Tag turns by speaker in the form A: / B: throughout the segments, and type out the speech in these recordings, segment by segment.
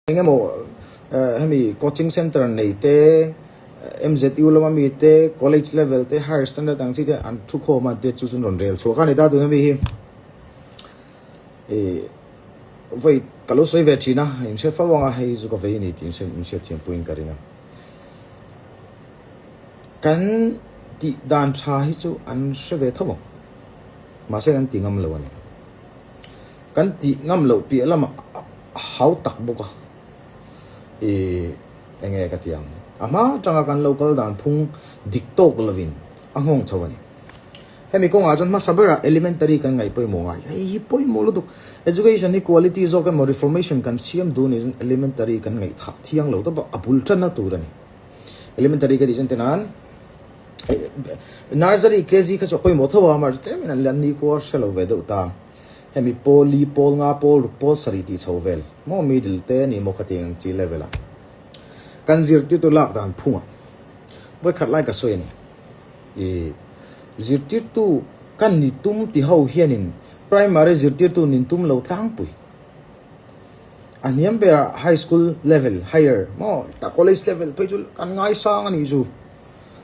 A: Eng emaw hemi coaching center nei te, MZU lama mi te, college level te, higher standard ang chi te an thu khawm a te chu chu an rawn rel chhuak a ni ta tuna mi hi ih vawi ka lo sawi ve thin a in hre fo ang a hei chu ka vei a ni tih in hriat thiam puiin ka ring a. Kan tih dan tha hi chu an hre ve tho ang mahse kan ti ngam lo a ni. Kan tih ngam loh piah lamah a hau tak bawk a, ih eng nge ka ti ang, a hma atanga kan lo kal dan phung dik tawk lovin a nghawng chho a ni. Hemi kawngah chuan hmasa berah elementary kan ngaih pawimawh ngai, hei hi pawimawh lutuk, education hi quality zawk emaw reformation kan siam duh nih chuan elementary kan ngaihthah thiang lo tawp a, a bul tanna tur a ni. Elementary ka tih chuan tinan nursery KG kha chu a pawimawh tho a, mahse tlemin an nikhua hre lo ve deuh ta. Hemi pawl li, pawl nga, pawl ruk, pawl sarih tih chho vel maw middle te ni maw khatiang ang chi level ah kan zirtirtu lak dan phung ah vawikhat lai ka sawi a ni. Ih zirtirtu kan ni tum ti ho hianin primary zirtirtu nin tum lo tlangpui. A hniam ber ah high school level higher maw tah college level phei chu kan ngaisang a nih chu.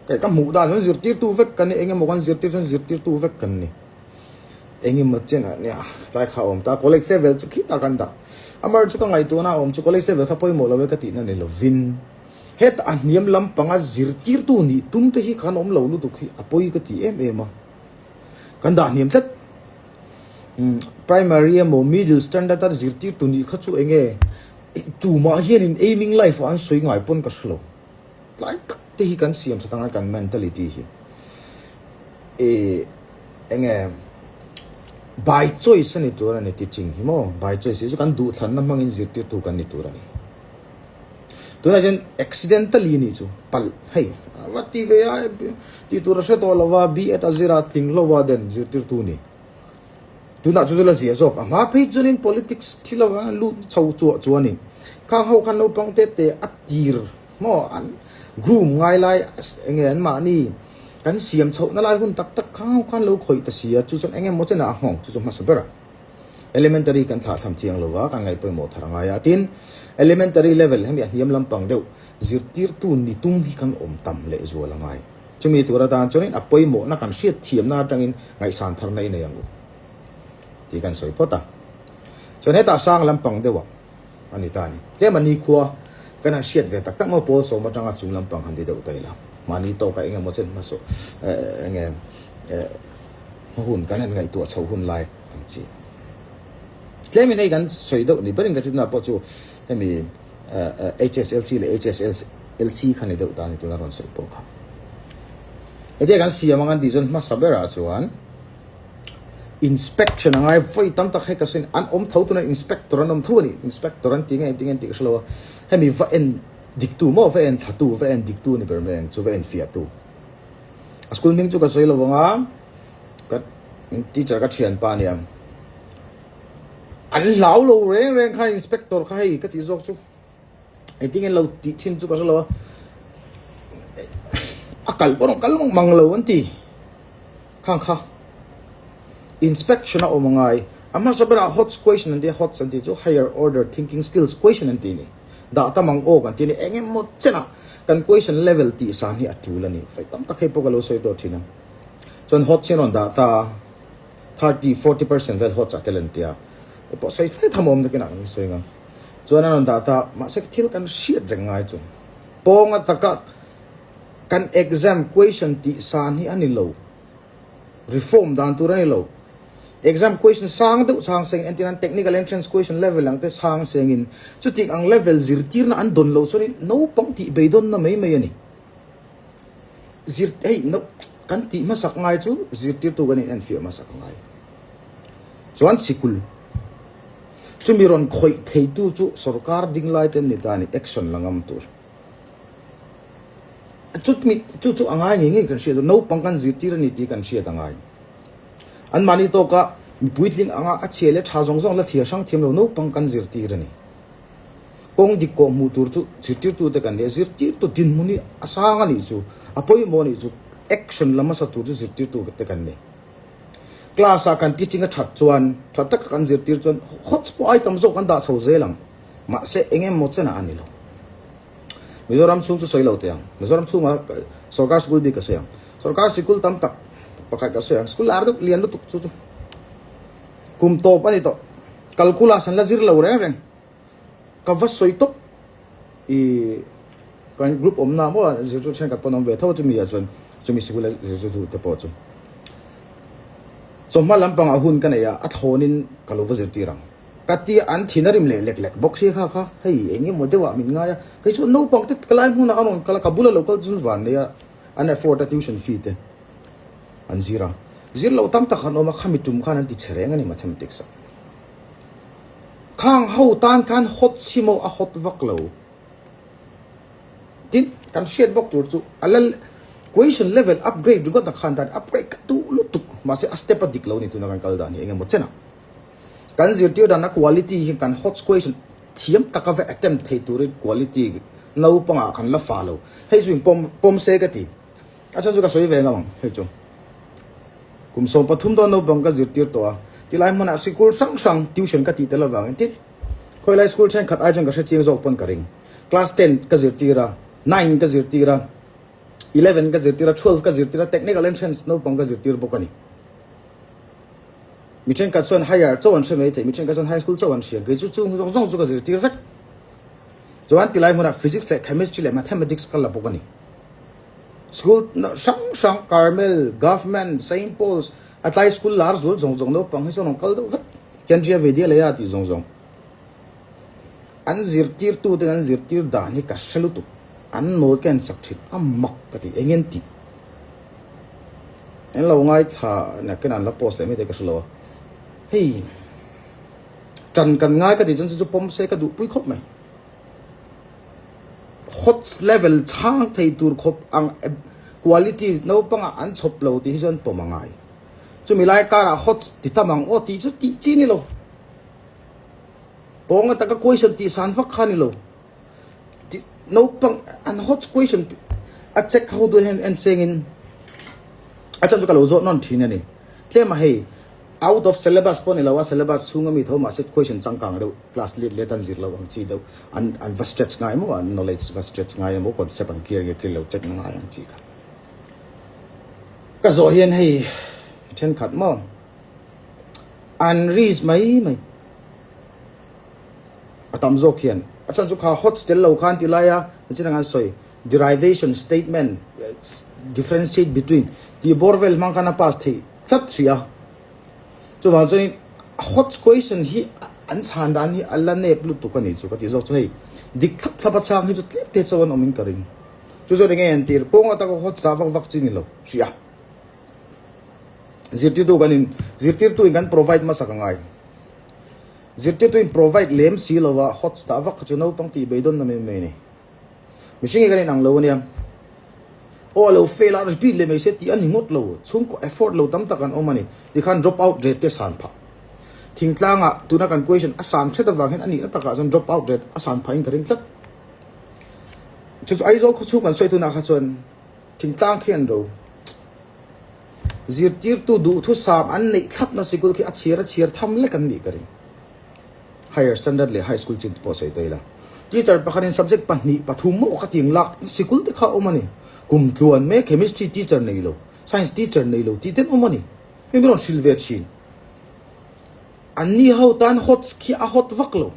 A: Kei ka hmuh dan chuan zirtirtu vek kan ni eng emaw kan zirtir chuan zirtirtu vek kan ni. Engemaw chen ah nia tlai kha a awm ta, college level chu khitah kan dah. Amar chu ka ngaihtuahna a awm chu college level kha pawimawh lo e ka tihna ni lovin hetah a hniam lampanga zirtirtu nih tum te hi khan awm lo lutuk hi a pawi ka ti em em a, kan dah hniam tlat. Umm primary emaw middle standard a zirtirtu nih kha chu enge tumah hianin aiming life ah an sawi ngai pawn ka hre lo. Tlai tak te hi kan siam sa tanga kan mentality hi e enge by choice ani tur ani teaching hi maw by choice hi chu kan duhthlanna hmangin zirtirtu kan ni tur ani tunah chuan accidentally ni chu palh hei va ti ve a tih tur a hre tawh lova B.Ed a zira tling hlova den zirtirtu ni. Tunah chu chu la zia zawk a, hma phei chuanin politics thil avanga lut chho chuah chuanin khang ho khan naupang te te a tir maw an groom ngai lai eng nge an mahni kan siam chhohna lai hun tak tak khang ho khan lo khawih ta si a, chu chuan eng emaw chenah a nghawng chu chu hmasa ber a. Elementary kan thlahthlam thiang lova kan ngaihpawimawh thar a ngai a, tin elementary level hemi a hniam lampang deuh zirtirtu ni tum hi kan awm tam lehzual a ngai. Chumi tur atan chuanin a pawimawhna kan hriat thiamna atangin ngaihsan tharna i nei ang u tih kan sawi phawt a. Chuan hetah sang lampang deuhah a ni ta a ni. Tlem a nikhua kan han hriat ve tak tak maw pawl sawm atanga chung lampang han ti deuh ta ila. Mahni tawkah eng emaw chen hmasaw eng nge hma hun kan han ngaihtuah chhoh hun lai ang chi. Tlemin hei kan sawi deuh ni berin ka hriatna pawh chu hemi HSLC leh HSLC kha ni deuh ta ni tuna rawn sawi pawh kha. Hetia kan siam ang an tih chuan hmasa berah chuan inspection a ngai vawi tam tak hei ka sawi an awm tho tuna inspector an awm tho a ni inspector an ti nge ti nge tih ka hre lo a hemi va en diktu maw va en thlatu va en diktu ni ber mai ang chu va en fiahtu a school hming chu ka sawi lo vang a ka teacher ka thianpa a nia. An hlau lo reng reng kha inspector kha hei ka tih zawk chu engtin nge lo tih thin chu ka hre lo a a kal pawh a kal mang lo an ti khang kha inspection a awm angai a hmasa berah hots question an ti a hots an tih chu higher order thinking skills question an tih a ni dah tam ang awk an ti a ni eng emaw chenah kan question level tih san hi a tul a ni fai tam tak hei pawh ka lo sawi tawh thin a chuan hots hi a rawn dah ta a. 30, 40 percent vel hawt chah tel an tia. E pawh sawi fai tham awm takin a kan sawi ngam. Chuan an rawn dah ta, mahse thil kan hriat reng ngai chu. Pawnga taka kan exam question tih san hi a ni lo. Reform dan tur a ni lo. Exam question sang deuh chang sengin entir nan technical entrance question level ang te chang sengin chutik ang level zirtirna an dawn lo chuanin naupang tih beidawnna mai mai a ni. Zir hei no kan tih hmasak ngai chu zirtirtu kan in enfiah hmasak a ngai. Chuan sikul chumi rawn khawih theitu chu sorkar ding lai te an ni ta a ni action la ngam tur. Chutmi chu chu a ngai ngei ngei kan hriat a naupang kan zirtir a ni tih kan hriat a ngai. Anmahni tawka mipui tling anga a chhia leh tha zawng zawng la thlir hrang thiam lo naupang kan zirtir a ni. Kawng dik kawh hmuh tur chu zirtirtute kan ni a, zirtirtu dinhmun hi a sang a nih chu, a pawimawh a nih chu, action la hmasa tur chu zirtirtute kan ni. Class ah kan teaching a that chuan, tha taka kan zirtir chuan hots pawh ai tam zawk kan dah chho zel ang. Mahse eng emaw chenah a ni lo. Mizoram chhung chu sawi lo teh ang. Mizoram chhunga sorkar sikul bik ka sawi ang. Sorkar sikul tam tak pakhat ka sawi ang. Sikul lar deuh lian lutuk chu chu kum tawp a ni tawh. Calculus an la zir lo reng reng. Ka va sawi tawp i kan group awmna maw zirtu thenkhat pawn awm ve tho chumi ah chuan chumi sikul a zirtu te pawh chu chawhma lampangah hun ka nei a a thlawnin ka lo va zirtir ang. Ka tia an thin a rim leh lek lek bawk si kha kha hei eng emaw deuhah min ngai a, kei chuan naupang te ka lai hmunah a rawn kal a, ka bula lo kal chu van nei a, an afford a tuition fee te an zir a, zir loh tam tak an awm a, khami tum khan an ti che reng a ni mathematics ah. Khang ho tan khan hot chhim a hot vak lo. Tin, kan hriat bawk tur chu a la question level upgrade ringawt ah khan dan upgrade ka duh lutuk mahse a step a dik lo a ni tuna kan kal dan hi eng emaw chen ah. Kan zirtir dan a quality hi kan hot question thiam taka va attempt thei turin quality naupangah kan la fa lo. Hei chu in pawm pawm se ka ti. A chhan chu ka sawi ve ngam ang hei chu. Kum 13 dawn naupang ka zirtir tawh a, tilai hmunah sikul hrang hrang tuition ka tih tel avangin tin khawilai school thenkhat ai chuan ka hrechiang zawk pawn ka ring. Class ten ka zirtir a, nine ka zirtir a, eleven ka zirtir a, twelve ka zirtir a, technical entrance naupang ka zirtir bawk a ni. Mi thenkhat chuan higher chauh an hre mai thei, mi thenkhat chuan high school chauh an hria. Kei chu chung zawng zawng chu ka zirtir vek. Chuan tilai hmunah physics leh chemistry leh mathematics ka la bawk a ni. School hrang hrang Carmel, Government, Saint Paul's a tlai school lar zual zawng zawng naupang hi chuan an kal deuh vek. Kendriya Vidyalaya tih zawng zawng. An zirtirtu ten an zirtir dan hi ka hre lutuk. An nawl ka en sak thin a mak ka ti eng en tih. An lo ngaithla nakin an la post leh mai te ka hre lo a. Hei tan kan ngai ka tih chuan chu chu pawm se ka duhpui khawp mai. Hot level chhang thei tur khawp ang quality naupangah an chhawp lo tih hi chuan pawm a ngai. Chumi lai karah hot ti tam ang aw tih chu tih chi ni lo. Pawnga taka question tih san vak kha ni lo. Naupang an hot question a check ho duh hian en sengin a chhan chu ka lo zawh nawn thin a ni. Tlem a hei out of syllabus pawh ni lo a syllabus chhunga mi tho mahse question changkang deuh class let let an zir loh ang chi deuh an an va stretch ngai emaw an knowledge va stretch ngai emaw concept an clear nge clear lo check na ngai ang chi kha. Ka zawh hian hei thenkhat maw an risk mai mai. A tam zawk hian a chhan chu kha hot tel lo khan ti lai a nichin ang an sawi derivation statement differentiate between tih bawr vel hmang khan a pass theih tlat hrih a chuvang chuanin hot question hi an chhan dan hi a la nep lutuk a ni chu ka tih zawk chu hei dik thlap thlap a chhang hi chu tlem te chauh an awm in ka ring chu chuan enge an tir pawng ataka hot dah vak vak chi ni lo hrih a zirtirtu kan in zirtirtu in kan provide hmasak a ngai. Zirtirtu in provide lem si lo a, hot dah vak kha chu naupang tih beidawn na mai mai a ni. Mihring hi kan inang lo ania. Aw a lo fail a, repeat leh mai se tih a ni ngawt lo. Chhungkaw effort lo tam tak an awm a ni. Tikhan drop out rate te san phah. Thingtlangah tuna kan question a san hret avang hian a nihna takah chuan drop out rate a san phah in ka ring tlat. Chu chu Aizawl khawchhung kan sawi tunah kha chuan thingtlang khi an ro. Zirtirtu duhthusam an neih thlapna sikul khi a chhiar a chhiar tham lek an nih ka ring. Higher standard leh high school chin te pawh sawi ta ila. Teacher pakhatin subject pahnih pathum maw ka ting lak sikul te kha a awm a ni. Kum tluan mek chemistry teacher nei lo, science teacher nei lo tih ten awm a ni. Hei min rawn hrilh ve thin. Anni ho tan hot khi a hot vak lo.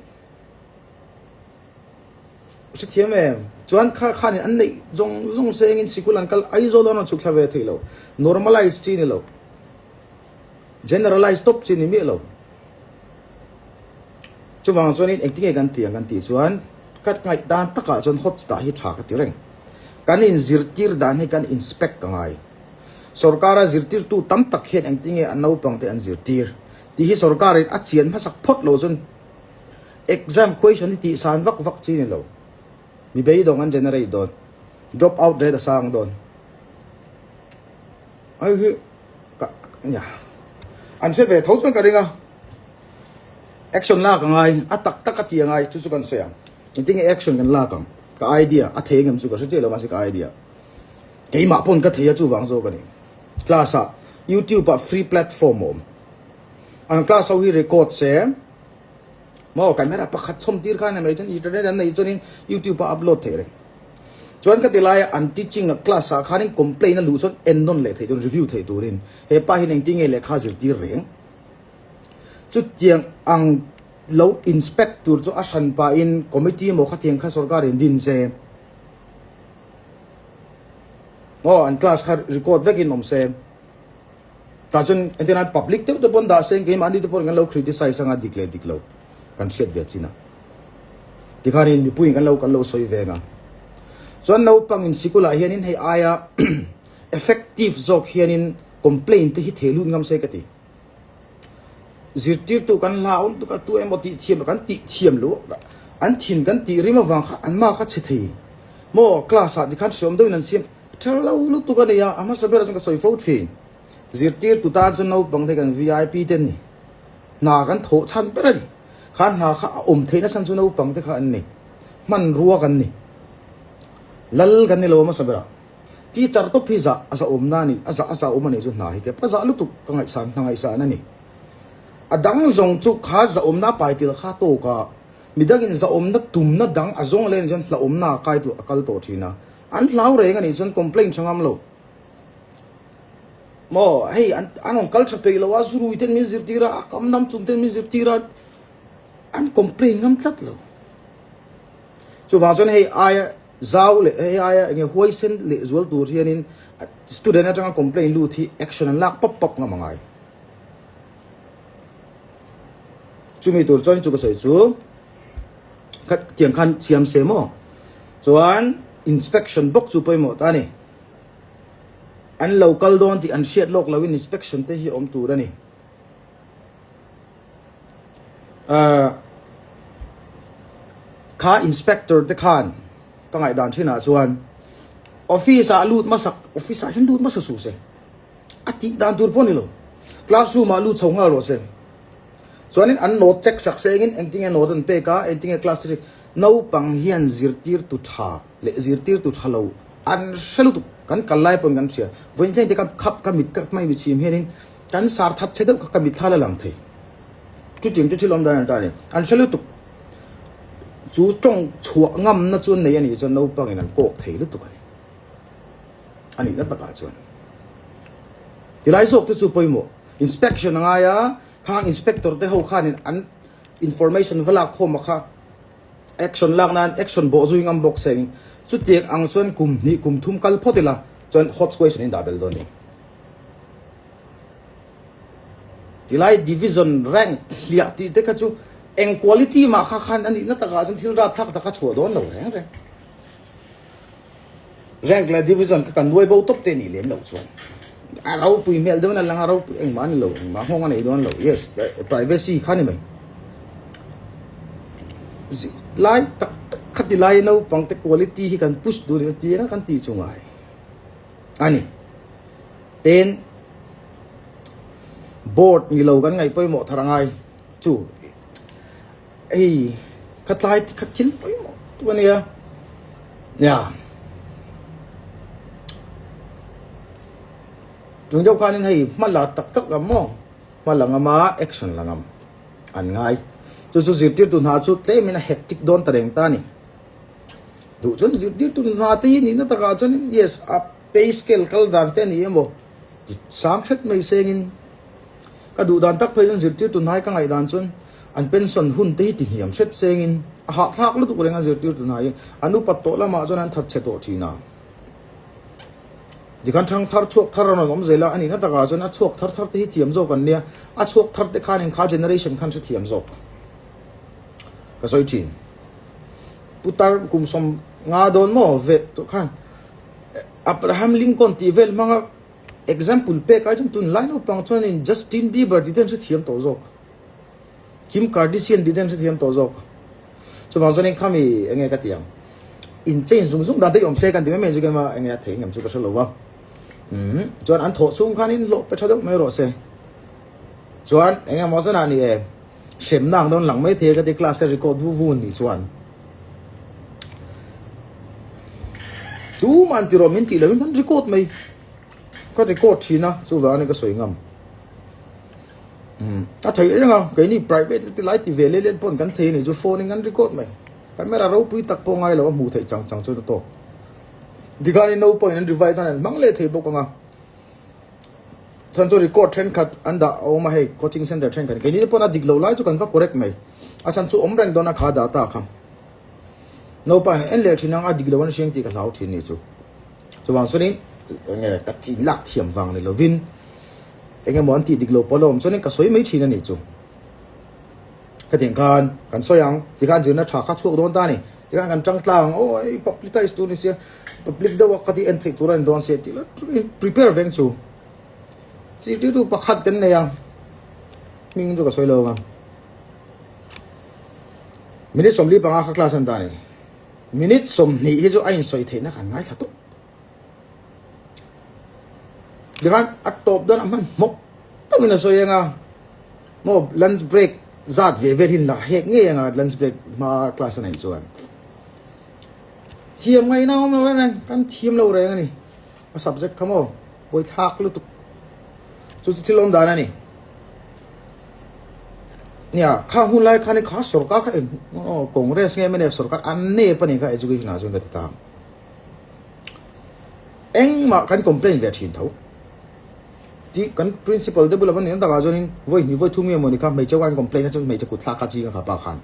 A: Hrethiam em? Chuan kha khanin an neih zawng zawng sengin sikul an kal Aizawl an rawn chhuk thla ve thei lo. Normalize chi ni lo. Generalize tawp chi ni miah lo. Chuvang chuanin engtinge kan ti ang kan tih chuan ka ngaih dan takah chuan hot dah hi tha ka ti reng. Kan inzirtir dan hi kan inspect a ngai. Sorkara zirtirtu tam tak hian engtinge an naupangte an zirtir tih hi sorkarin a chian hmasak phawt lo chuan Exam question hi tih san vak vak chi ni lo. Mi beidawng an generate dawn. Drop out rate a sang dawn. Ai hi ka nia. An hre ve tho chuan ka ring a. Action lak a ngai, a tak tak a ti a ngai chu chu kan sawi ang. Engtin nge action kan lak ang? Ka idea a thei engem chu ka hre chiah lo mahse ka idea. Keimah pawn ka thei a chuvang zawk a ni. Class ah YouTube ah free platform a awm. An class ho hi record se. Maw camera pakhat chhawm tir khan mai chuan internet an neih chuanin youtube ah upload theih reng. Chuan ka ti laia an teaching a class ah khanin complain a luh chuan en nawn leh theih tur review theih turin he pa hian engtin nge lehkha zirtir reng. Chutiang ang lo inspect tur chu a hran pahin committee emaw khatiang kha sorkar in din se. Maw an class kha record vekin awm se. Tah chuan entir nan public deuh te pawn dah se keimahni te pawn kan lo criticize anga dik leh dik lo kan hriat ve chin a. Tikhanin mipuiin kan lo kan lo sawi ve anga. Chuan naupangin sikulah hianin hei aia effective zawk hianin complaint te hi thei lut ngam se ka ti. Zirtirtu kan hlau lutuk a tu emaw tih thiam kan tih thiam lo an thin kan tih rim avang kha an ma kha chhe thei maw class ah tikhan hriawm deuhin an siam Tha lo lutuk a ni a, a hmasa berah chuan ka sawi fo thin. Zirtirtu tan chuan naupang te kan vip te an ni. Hna kan thawh chhan ber a ni. Kha hna kha a awm theihna chhan chu naupang te kha an ni. Hmanrua kan ni. Lal kan ni lo a hmasa berah. Teacher tawp hi zah a zahawmna a ni, a zah a zahawm a nih chu hna hi kep ka zah lutuk ka ngaihsan hna ngaihsan a ni. A dang zawng chu kha zahawmna a pai tel kha tawk a, midangin zahawmna tumna dang a zawng leh a nih chuan hlauhawmna a kai a kal tawh thin a. An hlau reng a nih chuan complaint tha ngam lo. Maw hei an an rawn kal tha peih lo a, zurui ten min zirtir a, a kam lam chung ten min zirtir a, an complaint ngam tlat lo. Chuvang chuan hei aia zau leh hei aia enge huaisen leh zual tur hianin student atanga complaint lut hi action an lak pap pap ngam a ngai. Chumi tur chuan chu ka sawi chu. Khat tiang khan siam se maw? Chuan inspection bawk chu pawimawh ta a ni. An lo kal dawn tih an hriat lawk loin inspection te hi awm tur a ni. Ahh kha inspector te khan ka ngaihdan thinah chuan office ah lut hmasak office ah hian lut hmasa suh se. A tih dan tur pawh a ni lo. Classroom ah lut chho nghal rawh se. Chuanin an note check sak se engin engtinge note an pek a, engtinge class te naupang hian zirtirtu tha leh zirtirtu tha lo an hre lutuk kan kal lai pawhin kan hria. Vawiin thleng te ka khap ka mit ka hmai mit chhim hianin kan sar that chhe deuh kha ka mitthla la lang thei. Chutiang chu thil awm dan an ta a ni. An hre lutuk. Chu tawng chhuah ngamna chu an nei a nih chuan naupangin an kawk thei lutuk a ni. A nihna takah chuan tilai zawk te chu pawimawh. Inspection a ngai a, khang inspector te ho khanin an information va lak khawm a kha action lak nan action bawh zui ngam bawk seng chutiang ang chuan kum hnih kum thum kal phawt ila chuan hot question in dah bel dawn a ni. Tilai division rank hliah tih te kha chu eng quality mah kha khan a nihna takah chuan thil rapthlak tak a chhuah dawn lo reng reng. Rank leh division kha kan nuai bo tawp te nih lem loh chuan a ropui hmel deuhin a lang a ropui engmah a ni lo engmah nghawng a nei dawn lo yes privacy kha ni mai lai tak tak kha ti lai naupang te quality hi kan push duh a tir a kan tih chu ngai a ni tin board ni lo kan ngaih pawimawh thar a ngai chu. Hei ka tlai ti kha thil pawimawh tuk a nia. Nia. Tung deuh khanin hei hma la tak tak ngam maw? Hma la ngam a, action la ngam an ngai. Chu chu zirtirtu hna chu tlemin a hectic dawn ta reng ta a ni. Duh chuan zirtirtu hna te hi nihna takah chuan yes a pay scale kal dan te a ni emaw ti sang hret mai sengin Ka duh dan tak phei chuan zirtirtu hnai ka ngaih dan chuan an pension hun te hi ti hniam hret sengin a hahthlak lutuk reng a zirtirtu hnai hi an upat tawh lamah chuan an that chhe tawh thin a. Tikhan thang thar chhuak thar a rawn awm zel a, a nihna takah chuan a chhuak thar thar te hi thiam zawk an nia, a chhuak thar te khanin kha generation khan hrethiam zawk ka sawi thin. Putar kum 50 dawn maw ve tawh khan Abraham Lincoln tih vel hmanga Example pek ai chuan tunlai naupang chuanin Justin Bieber tih te an hrethiam tawh zawk. Kim Kardashian tih te an hrethiam tawh zawk. Chuvang chuanin khami enge ka ti ang. In change zung zung dan te hi awm se kan ti mai mai chu kema enge a thei ngem chu ka hre lo va. Umm chuan an thawh chhung khanin hlawh pe tha deuh mai rawh se. Chuan enge maw zanah ni e hremna ang dawn lang mai thei a ka ti class a record vu vu nih chuan. Tumah an ti rawh min tih lohin kan record mai. Ka record thin a, chuvang a ni ka sawi ngam. Umm. A theih reng a, keini private te lai ti ve leh let pawn kan thei a nih chu phone in kan record mai. Camera ropui tak pawh ngai lo a hmuh theih chang chang chuan a tawk. Tikhanin naupangin an revise nan an hmang leh thei bawk ang a. Chhan chu record thenkhat an dah a awm a hei coaching center thenkhat keini te pawn a dik loh lai chu kan va correct mai. A chhan chu awm reng dawn a kha data kha. Naupangin an en leh thin ang a dik lo an hriang tih ka hlau thin ni chu. Chuvang chuanin enge ka chin lak thiam vang ni lovin enge maw an tih dik loh pawh la awm chuanin ka sawi mai thin a nih chu. Khatiang khan kan sawi ang tikhan zirna tha kha chhuak dawn ta a ni. Tikhan kan tang tlang ang aw hei publicize tur ni sia public deuh a ka tih en theih tur a ni dawn sia tih la prepare veng chu. Zirtirtu pakhat kan nei a hming chu ka sawi lo ang a. Minute 45 kha class an ta a ni. Minute 20 hi chu a insawi theihna kan ngaithla tawp. Tikhan a tawp dawn a hman hmawk tawkin a sawi eng a, maw lunch break zat ve vel hi la hek ngei anga lunch break hma class a neih chuan. Thiam ngaihna awm lo reng reng, kan thiam lo reng a ni. A subject kha maw buaithlak lutuk. Chu chu thil awm dan a ni. Nia, kha hun lai khan kha sorkar kha eng Congress nge mnf sorkar an nep a ni kha education ah chuan ka ti ta. Engmah kan complain ve thin tho. Ti kan principal te bulah pawh ni an takah chuanin vawi hnih vawi thum nge mawni kha hmeichhe khan complain a chuan hmeichhe kut thlak kha ching a kha pa khan.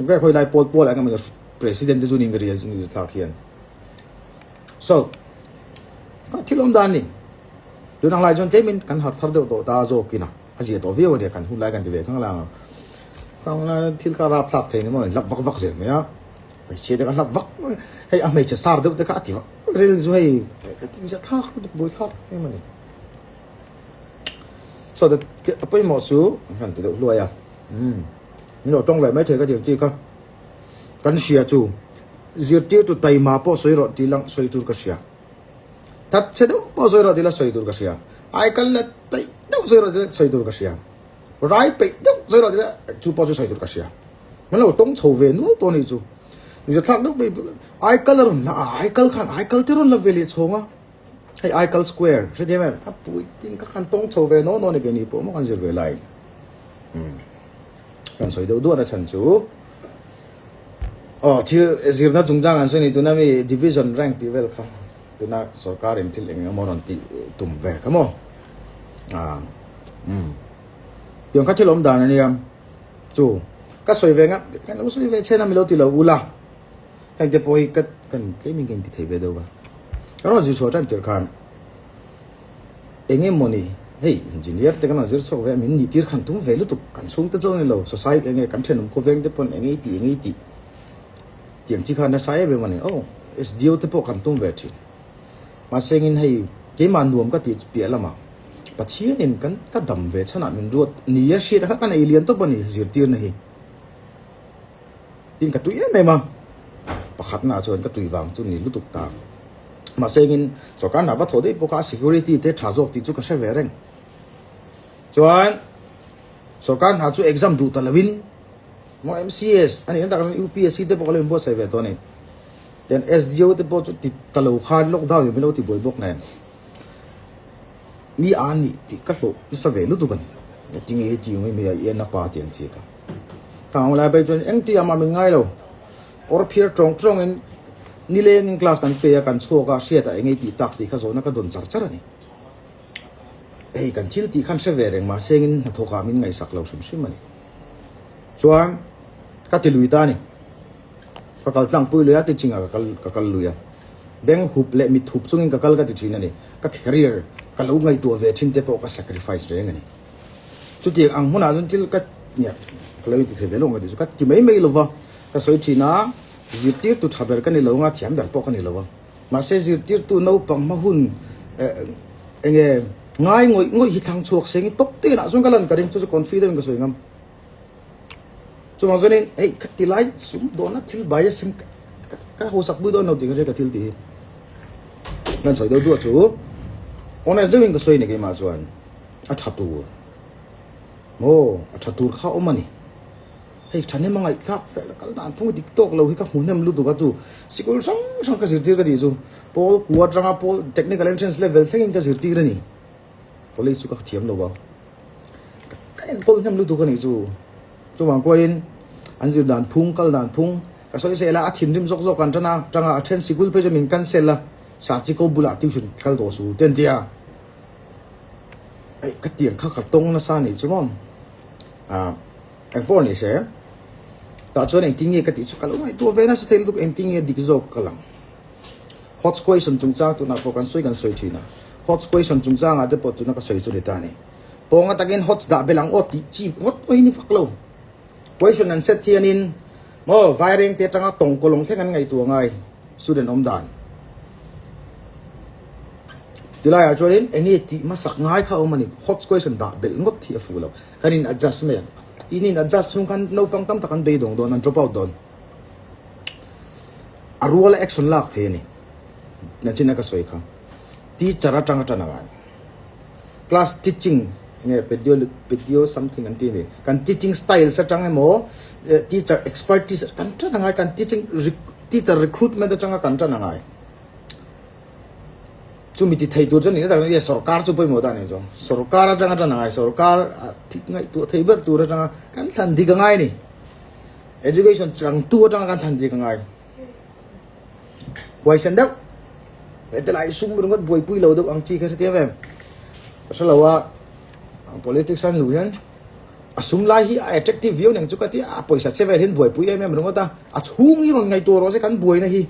A: Ka khawi lai pawl pawl ah eng emaw president te chu niin ka ria chu thlak hian. So, kha thil awm dan ni. Tun ang lai chuan tlemin kan harh thar deuh tawh ta zawkin a, a zia tawh viau a nia kan hun lai kan ti ve khang lang a. Khang thil kha rap thlak thei ni maw hlap vak vak zel mai a. Hmeichhia te kha hlap vak hei a hmeichhe star deuh te kha a ti vak vak zel chu hei ka ti zia thlak lutuk buai thlak em a ni. So that a pawimawh chu kan ti deuh hluai a. Umm min lo tawng ve mai thei ka ti ang chi kha. Kan hria chu zirtirtu taima pawh sawi rawh tih lang sawi tur ka hria. That chhe deuh pawh sawi rawh tih la sawi tur ka hria. Ai kal let peih deuh sawi rawh tih la sawi tur ka hria. Rai peih deuh sawi rawh tih la chu pawh chu sawi tur ka hria. Hman lo tawng chho ve nual tawh a nih chu. Zathlak deuh peih ai kal a rawn la a, ai kal khan ai kal te rawn la ve leh chhawng a. Hei ai kal square hrethiam em? A puiting kha khan tawng chho ve naw naw a ni keini pawh maw kan zir ve lai. Umm. Kan sawi deuh duah na chhan chu aw thil zirna chungchang an sawi ni tuna mi division rank tih vel kha tuna sorkar in thil eng emaw rawn tih tum ve kha maw ah umm tiang kha thil awm dan ania chu ka sawi ve nga kan lo sawi ve chen a mi lo ti lo ula heng te pawh hi ka kan tlem in ka inti thei ve deuh va ka rawn zir chhuah tan tir khan Eng emawni, hei engineer te kan rawn zir chhuak ve a, min nih tir khan tum ve lutuk, kan chhungte chu a ni lo, society enge kan thenawm khawveng te pawn eng ei tih eng ei tih tiang chi kha nasa em em a ni, aw SDO te pawh kan tum ve thin. Mahse engin hei keimah nuam ka tih piah lamah Pathianin kan ka dam ve chhanah min ruat ni a hriat kha ka nei lian tawp a ni zirtirna hi. Tin ka tui em em a, pakhatnaah chuan ka tui vang chu ni lutuk ta. Mahse engin sorkar hna va thawh daih bawk a, security te tha zawk tih chu ka hre ve reng. Chuan sorkar hna chu exam duh ta lovin maw MCS a nih na tak chuan UPSC te pawh ka lo inbuatsaih ve tawh a ni. Then SDO te pawh chu ti ta lo khan lockdown in min lo ti buai bawk nen. Mi a nih tih ka hlawh nasa ve lutuk a ni. Tinge hei tih ang em hei a i en a pa tih ang chi kha. Thang lai phei chuan eng tih ah mah min ngai lo. Kawr phiar tawng tawngin nilengin class kan pe a, kan chhuak a, hriat ah eng ei tih tak tih kha zawhna ka dawn char char a ni. Hei kan thil tih khan hre ve reng mahse engin hnathawk ah min ngaihsak lo hrim hrim a ni. Chuan ka ti lui ta a ni. Ka kal tlangpui lui a, teaching ah ka kal ka kal lui a. Beng hup leh mit hup chungin ka kal ka ti thin a ni. Ka career ka lo ngaihtuah ve thin te pawh ka sacrifice reng a ni. Chutiang ang hmunah chuan thil ka nia ka lo inti thei ve lawng ka tih chu ka ti mai mai lo va, ka sawi thin a, zirtirtu tha ber ka ni lo anga thiam ber pawh ka ni lo a. Mahse zirtirtu naupang hma hun eh enge ngai ngawih ngawih hi thlang chhuak seng i tawp te inah chuan ka lan ka ring chu chu confident ka sawi ngam. Chuvang chuanin hei ka ti lai sum dawhna thil bai a sem ka hausak pui dawn lo tih ka hria ka thil tih hi. Kan sawi deuh duah chu honest deuhin ka sawi ni keimah chuan a tha tur maw a tha tur kha awm a ni. Hei thahnem a ngaihthlak fel a kal dan phung dik tawk lo hi ka hmu hnem lutuk a chu sikul hrang hrang ka zirtir ka tih chu pawl kua atanga pawl technical entrance level thlengin ka zirtir a ni. College chu ka thiam lo a. enkawl hnem lutuk a nih chu. Chuvang kualin an zir dan phung, kal dan phung ka sawi zel a, a thinrim zawk zawk an tan a, tanga a then sikul phei chu min cancel a, Sachiko bulah tuition kal tawh su te an ti a. Eih ka tiang kha ka tawng nasa a nih chu maw. Ah eng pawh ni se, tah chuan engtin nge ka tih chu ka lo ngaihtuah ve nasa thei lutuk engtin nge dik zawk ka lang. Hot question chungchang tunah pawh kan sawi kan sawi thin a, hot question chungchangah te pawh tuna ka sawi chu ni ta a ni. Pawnga takin hot dah belh ang aw tih chi ngawt pawh hi ni fak lo. Question an set hianin maw vaireng te atanga tawng kawlawng thleng an ngaihtuah ngai student awm dan. Tilaiah chuanin enge tih hmasak ngai kha awm a ni, hot question dah belh ngawt hi a fuh lo. Kan in adjust mai ang. In in adjust chhung khan naupang tam tak an beidawng dawn, an drop out dawn. A ruala action lak thei a ni. Nachina ka sawi kha. Teacher atanga tan a ngai. Class teaching enge pedio pedio something an ti a ni. Kan teaching styles atang emaw teacher expertise kan tan a ngai kan teaching teacher recruitment atanga kan tan a ngai. Chumi ti thei tur chu ni tak e sorkar chu pawimawh ta a ni chu. Sorkar atanga tan a ngai sorkar ngaihtuah thei ber tur atanga kan thlan dik a ngai a ni. Education changtu atanga kan thlan dik a ngai. Huaisen deuh hete lai sum ringawt buaipui lo deuh ang chi kha hrethiam em ka hre lo a politics an luh hian a sum lai hi a attractive viau neng chu ka ti a pawisa che vel hian buaipui em em ringawt a a chhung hi rawn ngaihtuah rawh se kan buaina hi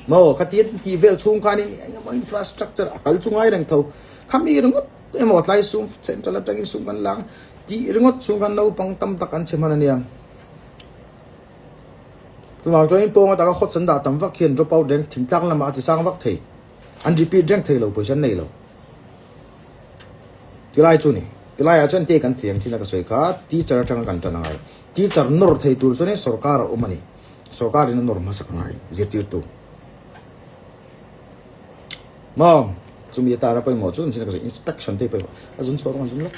A: maw khatia tih vel chhung khanin engemaw infrastructure a kal chu ngai reng tho khami ringawt emaw tlai sum central atangin sum kan la tih ringawt chhung khan naupang tam tak an che hman ania. Chuvang chuanin pawng atanga hot an dah tam vak hian drop out reng thingtlang lamah a ti sang vak thei. An repeat reng thei lo pawisa an nei lo. Tilai chu ni. Tilaiah chuan te kan thiam chin a ka sawi kha teacher atanga kan tan angai. Teacher nawr thei tur chuanin sorkar a awm a ni. Sorkarin a nawr hmasak angai zirtirtu. Maw chumi atana pawimawh chu ka sawi inspection te hi pawimawh. A zun chhuah rawng an zum lawk.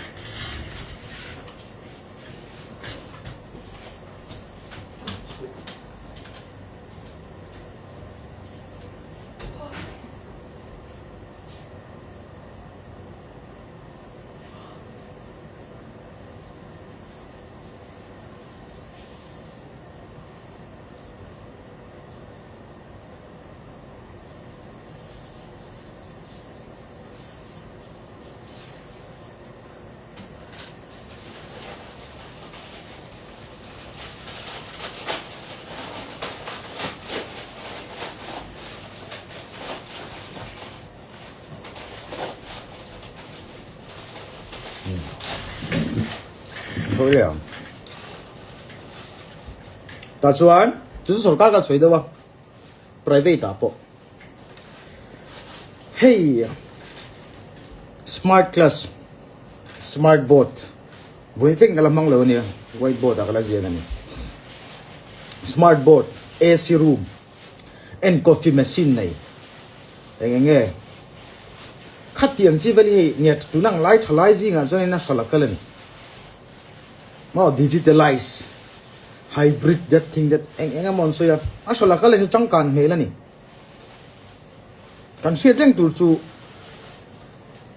A: Tah chuan chu chu sorkar kan sawi deuh a private ah pawh hei smart class smart board vawi thleng ka la hmang lo ania white board ah ka la ziak a ni smart board A_C room and coffee machine nei eng eng nge khatiang chi vel hi hei nge tun ang lai tha lai zingah chuanin a hral a kal a ni maw digitalize hybrid that thing that eng eng emaw an sawi a a hral a kal a ni changkan hmel a ni. Kan hriat reng tur chu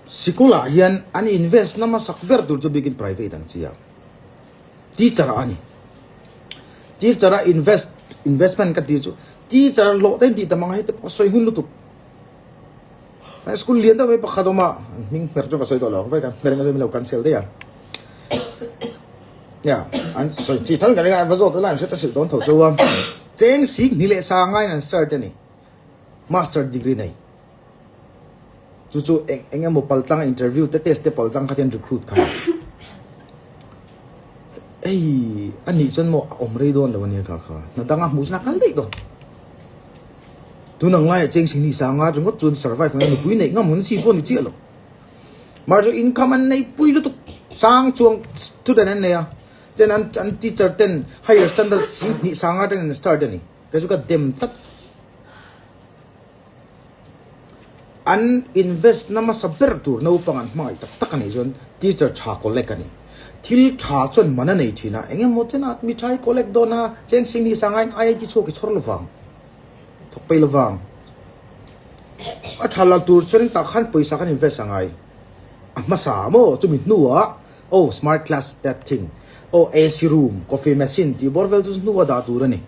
A: sikulah hian an invest na hmasak ber tur chu bikin private ang chi a teacher ah a ni. Teacher a invest investment ka tih chu teacher hlawh te an tih tam ang a hei te pawh ka sawi hun lutuk. School lian deuh mai pakhat awm a an hming hmer chu ka sawi tawh lo ang vai kan hmer ang lo cancel daih a. Ya an sawi chi thal ka ring a va zawt ula an hre ta hrilh dawn tho chu a cheng sik ni leh sa ngaiin an start a ni. Master degree nei. Chu chu eng eng emaw paltlang interview te test te paltlang kha te an recruit kha. Ei a nih chuan maw a awm rei dawn lo ania kha kha. Hna danga hmuh chuan a kal daih dawn. Tun ang laiah cheng sing ni sanga ringawt chuan survive ngai nupui neih ngam hun chi pawh ni chiah lo. Mar chu income an nei pui lutuk sang chuang student an nei a. Ten an an teacher ten higher standard sing hnih sanga ten an start a ni. Kei chu ka dem tlat. An invest na hmasa ber tur naupang an hmangaih tak tak a nih chuan teacher tha collect a ni. Thil tha chuan man a nei thin a, eng emaw chen ah mi tha hi collect dawn a, cheng sing hi sanga in IIT chhuak i chhawr lovang, thawk peih lovang. A tha la tur chuan tah khan pawisa khan invest a ngai. A hmasa maw chumi hnuah oh smart class that thing oh AC room coffee machine tih bawr vel chu hnua dah tur a ni.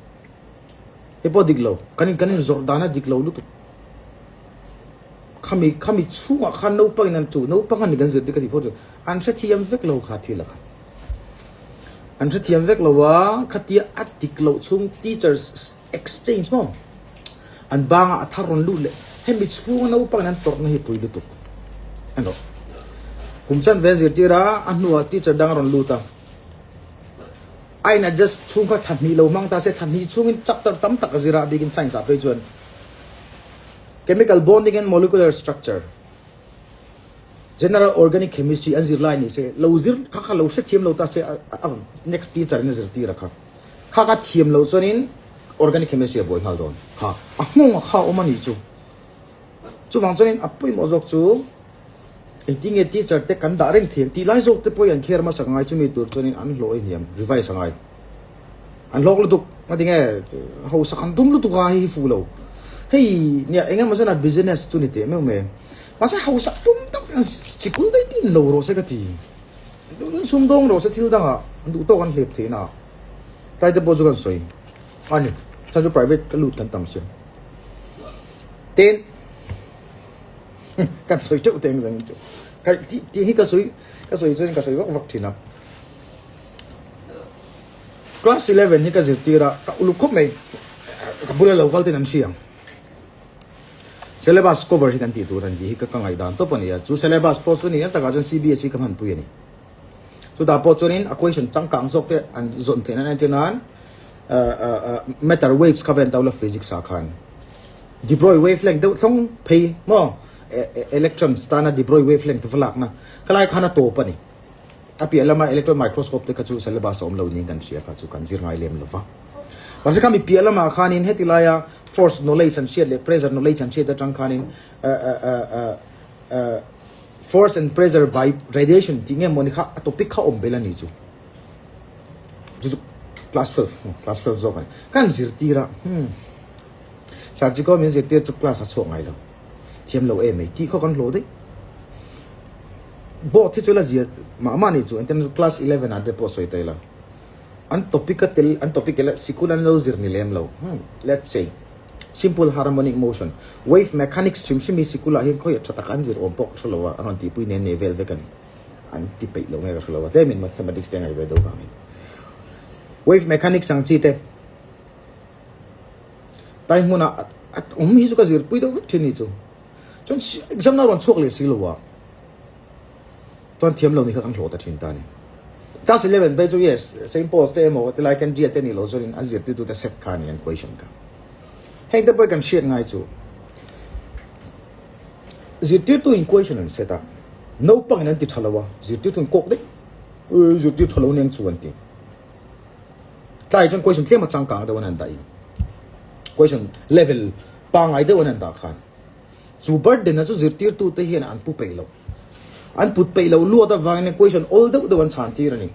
A: Hei pawh dik lo kan in kan in zawrh dan a dik lo lutuk. Khami khami chhungah khan naupang in an chu naupang a ni kan zirtir ka tih fo chu an hrethiam vek lo kha thil a kha. An hrethiam vek lo a khatia a dik loh chhung teachers exchange maw. An bangah a thar rawn lut leh. Hemi chhunga naupangin an tawrhna hi pui lutuk a ni. Kum chanve a zirtir a, a hnuah teacher dang a rawn lut a. A in adjust chhung kha thla hnih lo hmang ta se, thla hnih chhungin chapter tam tak a zir a, a bikin science ah phei chuan chemical bonding and molecular structure, general organic chemistry an zir lai ni se, lo zir kha kha lo hrethiam lo ta se a rawn next teacher in a zirtir a kha. Kha ka thiam loh chuanin organic chemistry a buai nghal dawn. Kha a nghawng a kha awm a nih chu. Chuvang chuanin a pawimawh zawk chu engtin nge teacher te kan dah reng thiam tih lai zawk te pawhin an kher hmasa ngai chumi tur chuanin an hlawh a hniam revise a ngai. An hlawk lutuk nga tinge hausak an tum lutuk a hei hi fuh lo. Hei nia eng emaw chuan a business chu ni teh meuh mai. Mahse hausak tum tak sikul daih tin lo rawh se ka ti. Duh sumdawng rawh se thil dangah an duh tawk an hlep theih na tlai te pawh chu kan sawi a ni chhan chu private ka lut kan tam sia tin kan sawi teuh teng zang in chu ka ti ti hi ka sawi ka sawi chuan ka sawi vak vak thin a class 11 hi ka zirtir a ka uluk khawp mai ka bula lo kal ten an hria ang Syllabus cover hi kan tih tur a ni tih hi ka ngaihdan tawp a ni a, chu syllabus pawh chu ni a takah chuan CBSE ka hmanpui a ni. Chutah pawh chuanin a question changkang zawk te an zawn theih nan entir nan matter waves kha ven tawla physics ah khan De Broglie wavelength deuh thlawng phei maw electrons tana De Broglie wavelength va lakna khalai khan a tawp a ni. A piah lama electron microscope te kha chu syllabus a awm lo niin kan hria kha chu kan zir ngai lem lo va. Mahse khami piah lamah khanin heti laia force knowledge an hriat leh pressure knowledge an hriat atang khanin force and pressure by radiation tih nge mawni kha a topic kha awm bel a ni chu. Chu chu class 12 class 12 zawk a ni. Kan zirtir a hmm Sarchiko min zirtir chu class a chhuak ngai lo. Thiam lo em mai tih khaw kan hlawh daih. Board hi chu la zia mah mah ni chu engtin class 11 ah te pawh sawi ta ila an topic a tel an topic tel sikul an lo zir ni lem lo hmm let's say simple harmonic motion wave mechanics hrim hrim hi sikul ah hian khawi a tha tak an zir awm pawh ka hre lo a an rawn tihpui nen nei vel vek a ni an ti peih lo nge ka hre lo a tlemin mathematics te a ngaih ve deuh vangin wave mechanics ang chi te tai hmunah a awm hi chu ka zirpui deuh vek thin ni chu. Chuan exam na rawn chhuak leh si lo a, chuan thiam lo ni kha kan hlawh ta thin ta a ni. Class 11 phei chu yes, Saint Paul's te emaw tilai kan Ria te nih loh chuanin an zirtirtu te set kha a ni an question kha. Heng te pawh hi kan hriat ngai chu zirtirtu in question an set a, naupang in an ti tha lo a, zirtirtu in kawk daih, ee zirtir tha lo aniang chu an ti. Tlai chuan question tlem a changkang deuh an han dah in question level pangai deuh an han dah khan chu burden a chu zirtirtu te hian an pu peih lo an put peih lo luat avangin question awl deuh deuh an chhan tir a ni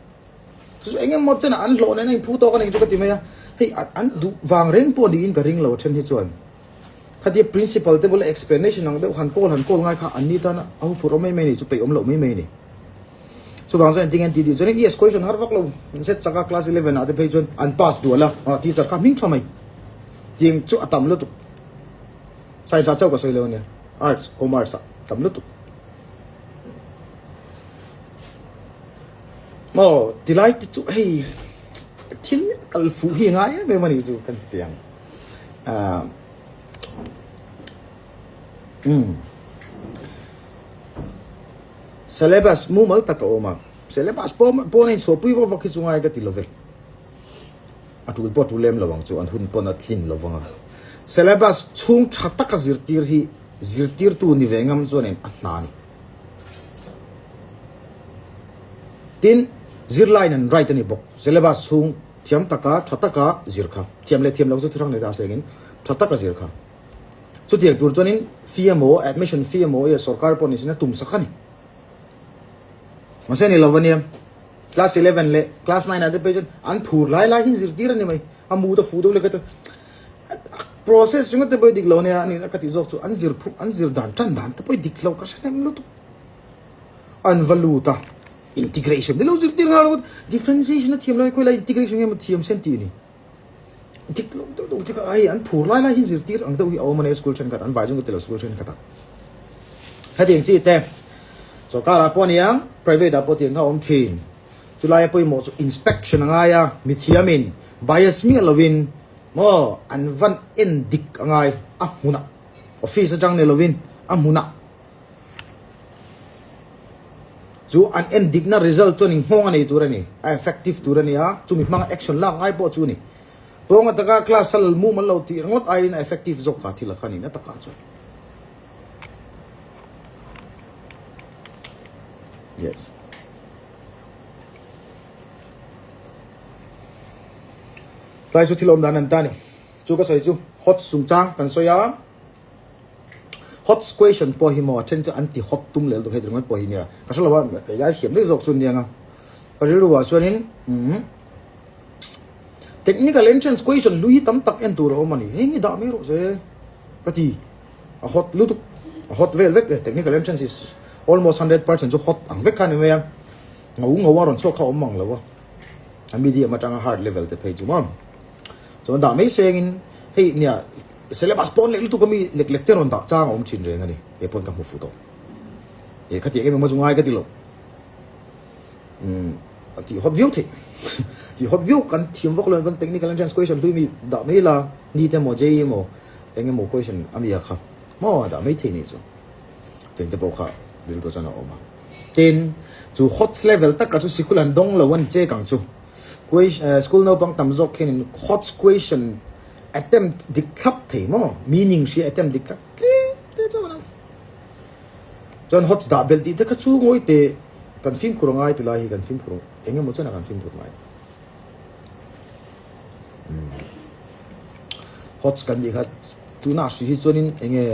A: chu chu eng emaw chen ah an hlawh nen a inphu tawk a ni chu ka ti mai a hei an duh vang reng pawh niin ka ring lo a then hi chuan khatia principal te bula explanation ang deuh han call han call ngai kha an ni tan a huphurh awm mai mai a ni chu peih awm loh mai mai a ni. Chuvang chuan engtin nge an tih tih chuan yes question har vak lo an set chak a class 11 ah te phei chuan an pass dual a ah teacher kha hming tha mai tiang chu a tam lutuk science ah chauh ka sawi lo ania arts commerce ah tam lutuk maw tilai te chu hei thil kal fuh hi ngai em em a nih chu kan ti ang ah umm. Syllabus mumal tak a awm a, syllabus pawh pawn a inchhuahpui vak vak hi chu ngai ka ti lo ve. A tul pawh a tul lem lo ang chu, an hun pawn a tlin lo vang a. Syllabus chhung tha taka zirtir hi zirtirtu ni ve ngam chuanin a hna a ni. Tin, zirlaiin an right a ni bawk. Syllabus chhung thiam taka tha taka zir kha, thiam leh thiam loh chu thurang nei ta sengin tha taka zir kha. Chutiang tur chuanin fee emaw, admission fee emaw i sorkar pawh nise na tum sak a ni. Mahse ni lo ania, class 11 leh class 9 ah te phei chuan an phur lai lai hi zirtir a ni mai. A mut a fuh deuh leh ka ti. Process ringawt te pawh hi dik lo ania, ani ka tih zawk chu an zir phu, an zir dan tan dan te pawh hi dik lo ka hre hnem lutuk. An va lut a, integration te lo zirtir nghal ringawt, differentiation a thiam lo khawi lai integration nge maw thiam sen tih a ni. Dik lo deuh deuh chiah hei an phur lai lai hi zirtir ang deuh hi a awm a nia school thenkhat an vai zawng ka ti lo school thenkhat ah. Hetiang chi te sorkar ah pawh a nia private ah pawh tiang kha a awm thin. Chulai a pawimawh chu inspection a ngai a, mithiam in bias miah lo in maw an van en dik a ngai a hmunah office atang ni lo in a hmunah. Chu an en dikna result chuan inghawng a nei tur a ni, a effective tur a ni a, chumi hmanga action lak ngai pawh chu a ni. Pawnga taka class a lal mumal lo tih ringawt aiin a effective zawk kha thil a kha a ni na takah chuan. Yes. Tlai chu thil awm dan an ta a ni. Chu ka sawi chu hot chungchang kan sawi a. Hot question pawh hi maw a then chu an ti hot tum lel deuh hei ringawt pawh hi nia ka hre lo a kei lai thiam daih zawk chu ania nga ka rilru ah chuanin umm technical entrance question hlui hi tam tak en tur a awm a ni heng hi dah mai rawh se ka ti a hot lutuk a hot vel vek e technical entrance is almost 100% chu hot ang vek kha ni mai a ngau ngau a rawn chhuak kha awm mang lo a a medium atanga hard level te phei chu maw. Chuan dah mai sengin hei nia syllabus pawn leh lutuk ami lek lek te rawn dah chang a awm thin reng a ni. Kei pawn ka hmu fu tawh. E khatiang em emaw chu ngai ka ti lo. Umm a tih hawt viau theih. Tih hawt viau kan thiam vak lo kan technical entrance question hlui mi dah mai la NEET emaw JEE emaw eng emaw question a mi a kha maw dah mai thei nih chu. Tiang te pawh kha rilru chuan a awm a. Tin chu hot level taka chu sikul an dawng lo a ni chek ang chu. School naupang tam zawk khianin hot question attempt dik thlap thei maw? Meaning hria attempt dik thlap tlem te chauh an ang. Chuan hot dah belh tih te kha chu ngawi teh kan fimkhur a ngai ti lai hi kan fimkhur eng emaw chuan a kan fimkhur ngai. Hot kan nih kha tunah hri hi chuanin eng nge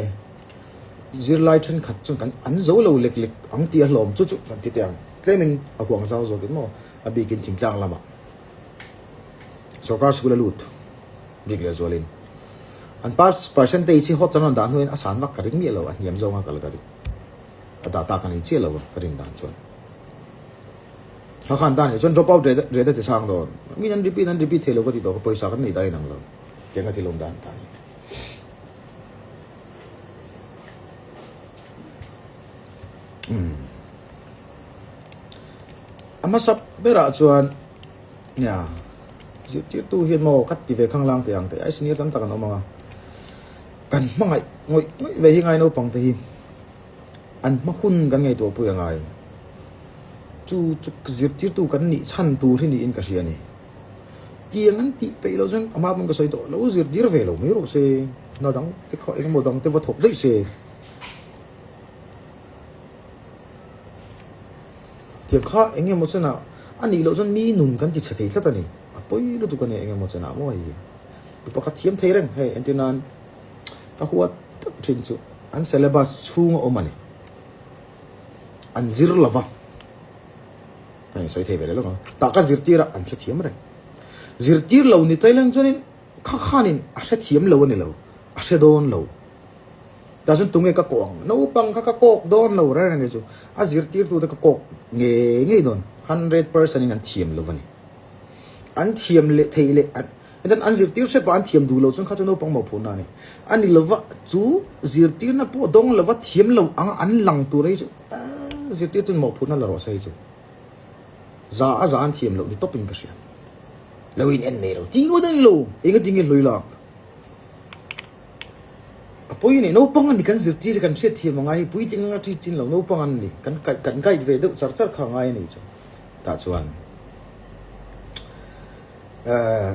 A: zirlai thenkhat chuan kan an zo lo lek lek ang tih a hlawm chu chu kan ti teh ang tlemin a huang zau zawkin maw. A bikin thingtlang lamah sorkar school a lut bik leh zualin an percentage hi hot chang an dah hnuin a san vak ka ring miah lo a hniam zawnga kal ka ring a data ka nei chiah lo a ka rin dan chuan kha khan dan hi chuan drop out rate rate a ti sang dawn min an repeat an repeat thei lo ka ti tawh ka pawisa kan nei dah inang lo tiang ka ti lawm dan ta ni. A hmasa berah chuan nia zirtirtu hian maw ka ti ve khang lang teh ang teh ai senior tam tak an awm ang a kan hmangaih ngawih ngawih ve hi ngai naupang te hi an hma hun kan ngaihtuah pui a ngai chu chu zirtirtu kan nih chhan tur hi niin ka hria a ni tiang an tih peih loh chuan a hma pawn ka sawi tawh lo zirtir ve lo mai rawh se hna dang te kha engemaw dang te va thawk daih se. Tiang kha eng emaw chenah a nih loh chuan mi nun kan ti chhe thei tlat a ni. A pawi lutuk a ni eng emaw chenah maw hei hi. Mi pakhat thiam thei reng hei entir nan ka huat deuh thin chu an syllabus chhung a awm a ni. An zir lo va, hei sawi thei ve leh lawk ang, tah ka zirtir a an hrethiam reng. Zirtir lo ni tai lang chuanin kha khanin a hrethiam lo a ni lo, a hre dawn lo. Tah chuan tunge ka kawh ang? Naupang kha ka kawk dawn lo reng reng chu a zirtirtute ka kawk ngei ngei dawn. 100% in an thiam lo a ni. An thiam leh theih leh an then an zirtir hrep a an thiam duh lo chuan kha chu naupang mawhphurhna a ni. A ni lova chu zirtirna pawh dawng lova thiam lo ang an lang tur hi chu zirtirtuin mawhphurhna la rawh se hi chu za a za an thiam loh ni tawpin ka hria. Lo in en mai lo. Ti ngawt a ni lo. Engatinge hlui lak? A pawi a ni, naupang a ni kan zirtir hi kan hriatthiam a ngai hi puitling anga ṭi chin lo naupang an ni, kan kaih kan guide ve deuh char char kha a ngai a ni chu. Tah chuan eh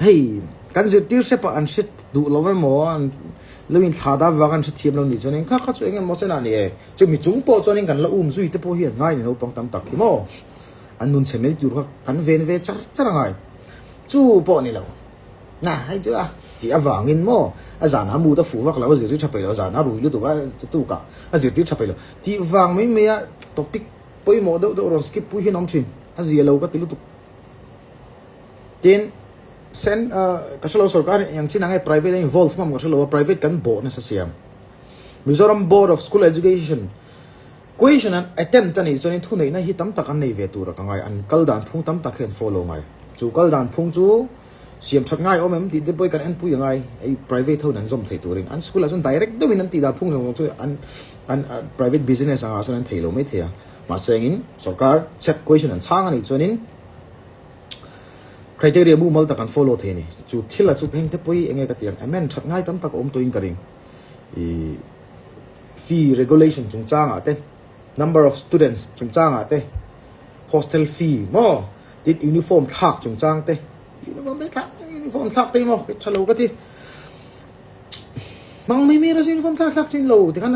A: hei kan zirtir hrep ah an hre duh lo emaw an lo inthlah dat vang an hrethiam lo nih chuan in kha kha chu eng emaw chen ah ni e, chumi chung pawh chuan in kan la um zui te pawh hi an ngai ni naupang tam tak hi maw an nun chhe mai tur kha kan ven ve char char a ngai. Chu pawh ni lo. Na, hei chu a tih avangin maw a zanah a mut a fuh vak lo, a zirtir tha peih lo, a zanah a rui lutuk a, tukah a zirtir tha peih lo. Tih vang mai mai a topic pawimawh deuh deuh rawn skip pui hian a awm thin. A zia lo ka ti lutuk. Tin, sen ka hre lo sorkar eng chin ang nge private a involve hmam ka hre lo a, private kan bawh nasa siam. Mizoram Board of School Education question an attempt a nih chuanin thuneihna hi tam tak an nei ve tur a ka ngai. An kal dan phung tam tak hi an follow ngai. Chu kal dan phung chu siam that ngai awm em tih te pawh hi kan enpui a ngai. Hei private ho in an zawm theih turin an school ah chuan direct deuhin an tih dan phung zawng zawng chu an an private business angah chuan an thei lo mai thei a. Mahse engin sorkar set question an chhang a nih chuanin Criteria mumal tak an follow thei a ni. Chu thil a chu heng te pawh hi enge ka ti ang amend that ngai tam tak a awm tawhin ka ring. Ih fee regulation chungchangah te, number of students chungchangah te, hostel fee maw tin uniform thlak chungchang te, uniform te thlak uniform thlak te hi maw tha lo ka ti. Hmang mai mai rasa uniform thlak thlak chin lo tikhan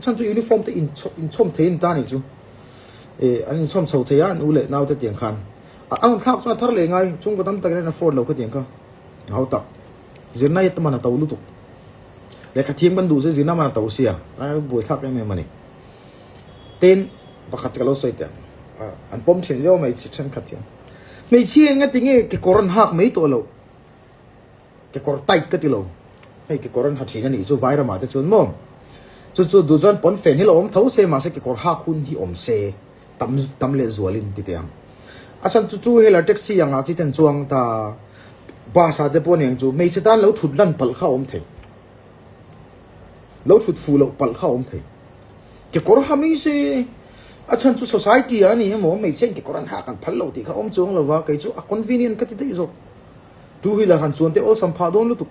A: chhan chu uniform te inchhawm thei a ni ta a nih chu. Ih an inchhawm chho thei a an u leh naute tiang khan. A rawn thlak chuan a thar leh ngai, chhungkaw tam takin an afford lo kha tiang kha a hau tak. Zirna hi man a to lutuk. Lehkha thiam kan duh se zirna man a to sia, a buaithlak em em a ni. Tin, pakhat ka lo sawi teh ang, an pawm thin viau mai chi thenkhat hian. Hmeichhia eng ati nge kekawr an hak mai tawh loh? Kekawr tight ka ti lo. Hei kekawr an ha thin a nih chu Vairamah te chuan maw? Chu chu duh chuan pawnfen hi lo awm tho se mahse kekawr hak hun hi awm se. tam tam leh zualin ti teh ang. A chhan chu two wheeler taxi angah chi ten chuang ta bus ah te pawh aniang chu hmeichhe tan lo thut lan palh kha a awm thei. Lo thut fuh loh palh kha a awm thei. Kekawr ha mai se a chhan chu society ah a ni emaw hmeichhe in kekawr an hak an phal lo tih kha a awm chuang lo va kei chu a convenient ka ti daih zawk. Two wheeler han chuan te awlsam phah dawn lutuk.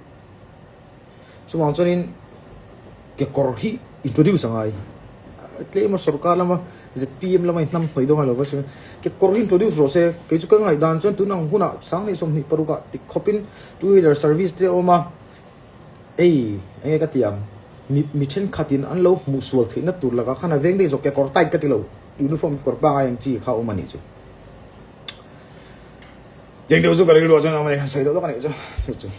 A: Chuvang chuanin kekawr hi introduce a ngai. Tlem a sorkar lama zpm lama in hnam hnawih dawn a lo va sawi. Kekawr hi introduce rawh se, kei chu ka ngaihdan chuan tun ang hunah sang leh 26 ah tik khawpin two wheeler service te a awm a. Ei, enge ka ti ang, mi mi thenkhatin an lo hmuh sual theihna tur lakah khan a veng daih zawk kekawr tight ka ti lo, uniform kekawr pangai ang chi kha a awm a nih chu. Tiang deuh chu ka rilru ah chuan a awm a ni, han sawi deuh lawk a nih chu, chu chu.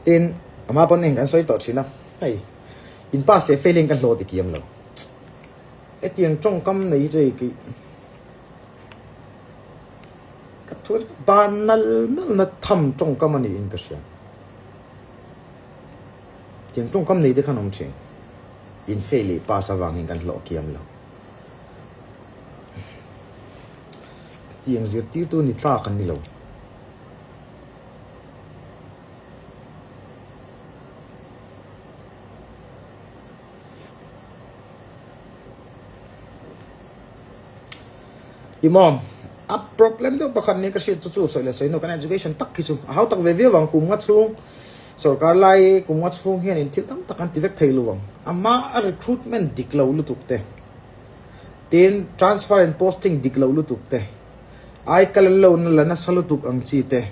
A: Tin, ama pawn eng kan sawi tawh thin a, hei in pass leh fail hian ka hlawh ti kiam lo. Hetiang tawngkam nei hi chu hei kei ka thu ban nal nal na tham tawngkam a niin ka hria. Tiang tawngkam nei te khan awm thin. In fail leh pass avang hian kan hlawh kiam lo. Tiang zirtirtu ni tlak an ni lo. I maw? A problem deuh pakhat nia ka hriat chu chu sawi leh sawi hnu kan education tak khi chu a hau tak ve viau ang kum nga chhung sorkar lai kum nga chhung hianin thil tam tak an ti vek thei lo ang. Ama a recruitment dik lo lutuk te. Tin, transfer and posting dik loh lutuk te, aikal an lo la nasa lutuk ang chi te,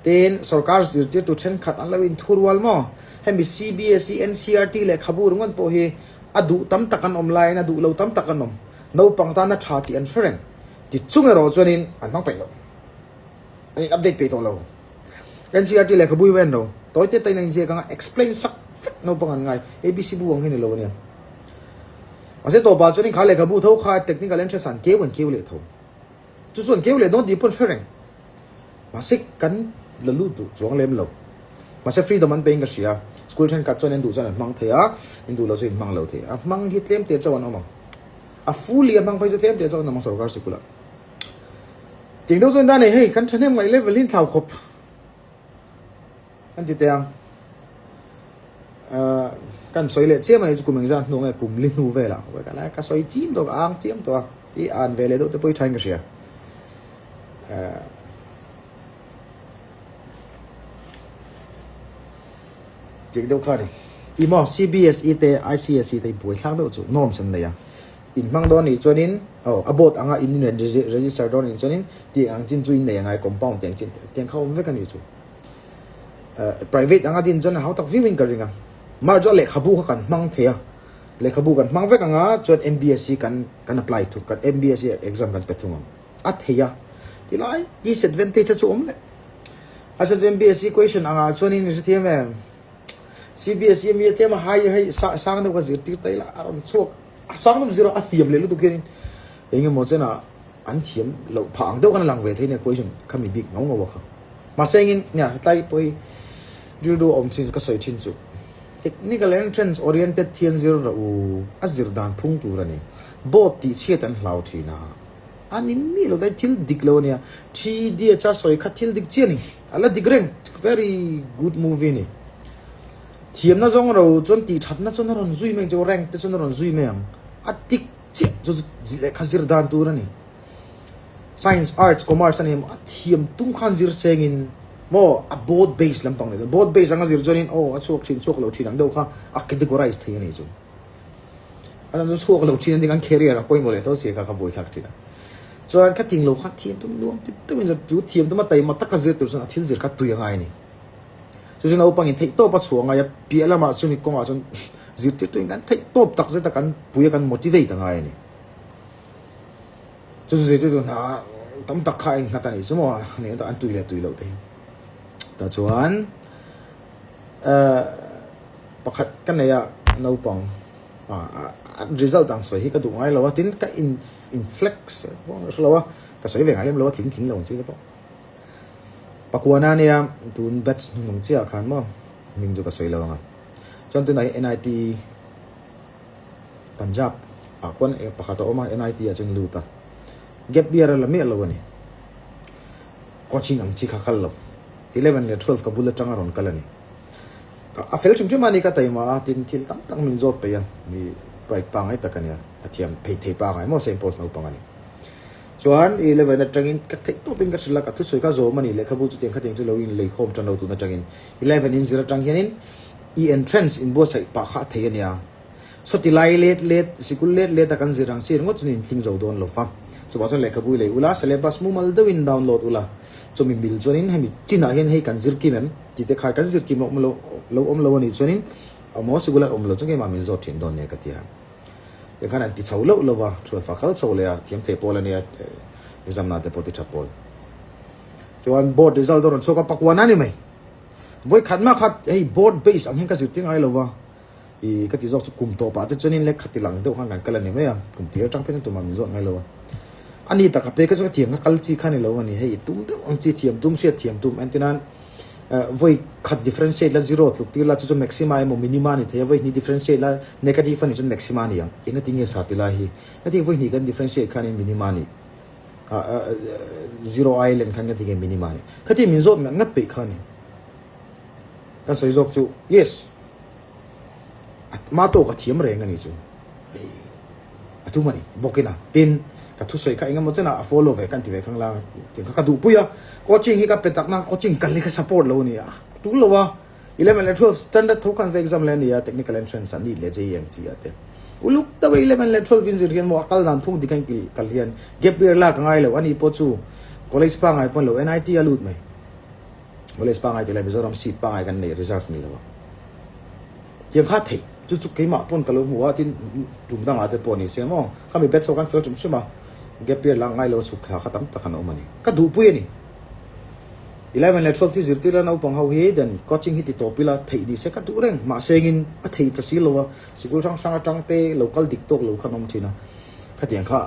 A: tin, sorkar zirtirtu thenkhat an lo inthurual maw? Hemi CBSE, NCERT lehkhabu ringawt pawh hi a duh tam tak an awm laiin a duh lo tam tak an awm. Naupang tana tha tih an hre reng. Ti chung erawh chuanin an hmang peih lo. An in update peih tawh lo. NCERT lehkhabu hi va en lo. Tawi te tain a inziak anga explain sak vek naupang an ngai. ABC bu ang hi ni lo ania. Mahse tawpah chuanin kha lehkhabu tho kha technical entrance ah an keu an keu leh tho. Chu chu an keu leh dawn tih pawh an hre reng. Mahse kan la lut duh chuang lem lo. Mahse freedom an pein ka hria. School thenkhat chuan in duh chuan an hmang thei a, in duh lo chu in hmang lo thei. A hmang hi tlem te chauh an awm ang. A fully a hmang phei chu tlem te chauh an awm ang sorkar sikulah. Tiang deuh chuan dan nei hei kan thahnem ngaih level hi in thlau khawp. An ti teh ang. Ahh kan sawi leh chiam a ni chu kum engzat hnu nge kum li hnu velah ka sawi chiam tawh ka ang chiam tawh a i an ve leh deuh te pawh i thain ka hria. Ahh Tik deuh kha a ni. I maw CBSE te ICSE te hi buaithlak deuh chu norms an nei a. In hmang dawn anih chuanin aw a board anga in register dawn anih chuanin tih ang chin chu in nei angai compound tih ang chin tiang kha awm vek a nih chu. Private anga din chuan a hau tak viau in ka ring a. Mar chu a lehkhabu kha kan hmang thei a, lehkhabu kan hmang vek anga chuan MBSE kan kan apply thung kan MBSE exam kan pe thung ang a thei a. Tilai disadvantage a chu awm leh. A chhan chu MBSE question angah chuanin i hrethiam em? CBSE ami a tlem a high hei sang deuh ka zirtir ta ila a rawn chhuak a sang deuh zir a a hniam leh lutuk hianin eng emaw chenah. an thiam loh phah ang deuh khan a lang ve thei nia question khami bik ngau ngau a kha. Mahse engin nia hetlai pawh hi rilru a awm chin ka sawi thin chu technical entrance oriented thian zir rawh u a zir dan phung tur a ni. Board tih chhiat an hlau thin a, a ni miah lo tlai thil dik lo a nia. Three Idiots a sawi kha thil dik chiah a ni, a la dik reng very good movie a ni. Thiamna zawng ro chuan tih thatna chuan a rawn zui mai ang chu rank te chuan a rawn zui mai ang a dik chiah chu chu lehkha zir dan tur a ni. Science, Arts, Commerce a ni emaw a thiam tum khan zir sengin maw a board base lampang nei board base anga zir chuanin aw a chhuak thin chhuak lo thin ang deuh kha a categorize thei a ni chu. A chu chhuak lo thin a ni kan career a pawimawh leh tho si kha ka buaithlak thin a. Chuan ka ting lo kha thiam tum nuam ti deuhin chu thiam tuma taima taka zir tur chuan a thil zir kha tui a ngai a ni. Chu chu naupangin theih tawp a chhuah ngai a, piah lamah chumi kawngah chuan zirtirtuin kan theih tawp tak zet a kan pui a kan motivate a ngai a ni. Chu chu zirtirtu hna tam tak kha a innghat a nih chu maw a nih an tui leh tui loh te hi. Tah chuan eh pakhat ka nei a naupang ah result ang sawi hi ka duh ngai lo a tin ka in in flex pawh ka hre lo a ka sawi ve ngai lem lo a tling tling lo ang chi te pawh. Pakuana ania tun batch hnuhnung chiah ah khan maw hming chu ka sawi lo ang a chuan tunah hi NIT Punjab ah khuan pakhat a awm a NIT ah chuan lut a gap year a la miah lo a ni coaching ang chi kha kal lo 11 leh 12 ka bul atang a rawn kal a ni a fel hrim hrim a ni ka taima a tin thil tam tak min zawt peih a mi bright pangai tak a nia a thiam phei thei pangai maw Saint Paul's naupang a ni. Chuan i eleven atangin ka theih tawpin ka hrilh a, ka thusawi kha zawm a ni, lehkhabu chutiang khatiang chu lo inleikhawm tan lo tun atangin eleven in zir atang hianin i entrance inbuatsaih pah kha a thei a nia. Sawti lai let let, sikul let let a kan zir ang chi ringawt chuan intling zo dawn lo va. Chuvang chuan lehkhabu i lei ula, syllabus mumal deuhin download ula, chumi mil chuanin hemi chinah hian hei kan zir kim em tih te kha kan zir kim awm lo lo awm lo a nih chuanin maw sikul a awm lo chuan keimah min zawt thin dawn nia ka ti a. Tiang khan an ti chho loh lo va, thualfa kal chho leh a, thiam thei pawl a nia, exam na te pawh ti tha pawl. Chuan board result a rawn chhuak a, pakua na ni mai. Vawi khat mah khat hei board base ang hian ka zirtir ngai lo va, i ka ti zawk chu kum tawpah te chuanin lehkha ti lang deuh khan kan kal a ni mai a, kum tir atang phei chuan tumah min zawt ngai lo a. A ni tak a pek a chuan ka thiam kha kal chi kha ni lo a ni, hei i tum deuh ang chi thiam tum, hriat thiam tum, entirnan Vawi khat differentiate la zero tluk tir la chu chu maxima emaw minima a ni thei a, vawi hnih differentiate la negative a nih chuan maxima a ni ang. Engati nge sa ti lai hi? Heti vawi hnih kan differentiate khanin minima a nih zero ai len khan kan ti nge minima a ni. Khati min zawt ngat ngat peih kha a ni. Kan sawi zawk chu yes ma tawk a thiam reng a ni chu. Hei. A tum a ni bawkin a, tin, ka thusawi kha engemaw chen ah a follow ve ka an ti ve khang la, tin kha ka duhpui a, coaching hi ka pe tak na, coaching kal hi ka support lo a ni a, tul lo a, 11 leh 12 standard tho khan ve exam leh a ni a, technical entrance ah NEET leh JEE ang chi ah te uluk deuh a 11 leh 12 in zir hian maw a kal dan phung dik a in kal hian gap year lak a ngai lo, ani pawh chu college pangai pawn lo NIT a lut mai, college pangai tih lai Mizoram seat pangai kan nei reserve ni lo a. Tiang kha theih chu chu keimah pawn ka lo hmu a, tin tum dangah te pawh ni se maw, khami batch ho khan fel hrim hrim a, gap year lah ngai lo chhuk thla kha tam tak an awm a ni. Ka duhpui a ni. 11 leh 12 hi zirtir la naupang ho hi then coaching hi ti tawp ila theih ni se ka duh reng, mahse engin a thei ta si lo a, sikul hrang hrang atang te lo kal dik tawk lo khan awm thin a, khatiang kha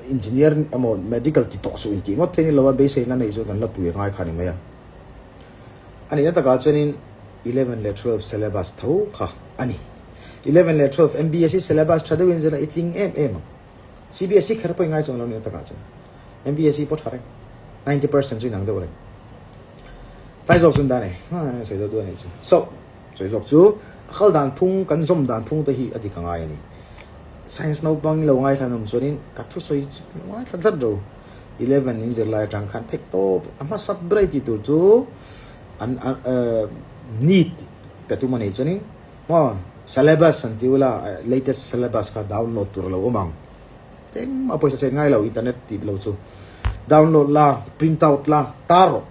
A: engineer emaw medical ti tawh suh intih ngawt thei ni lo a, beiseina nei chuan kan la pui a ngai kha ni mai a. A nihna takah chuanin 11 leh 12 syllabus tho kha a ni. 11 leh 12 MBSE syllabus tha deuhin zir a i tling em em ang. CBSE kher pawh i ngai chuang lo nihna takah chuan. MBSE pawh tha reng. 90% chu inang deuh reng. Tlai zawk chu an dan e. Sawi deuh duh a nih chu. So, sawi zawk chu a kal dan phung kan zawm dan phung te hi a dik a ngai a ni. Science naupang lo ngaithla an awm chuanin ka thusawi chu ngaithla tlat ro. 11 in zirlai atang khan theih tawp a hmasa ber a tih tur chu an NEET pe tum a nih chuanin maw syllabus an ti ula latest syllabus kha download tur a lo awm ang engmah pawisa chen ngai lo internet tih lo chu download la print out la tar rawh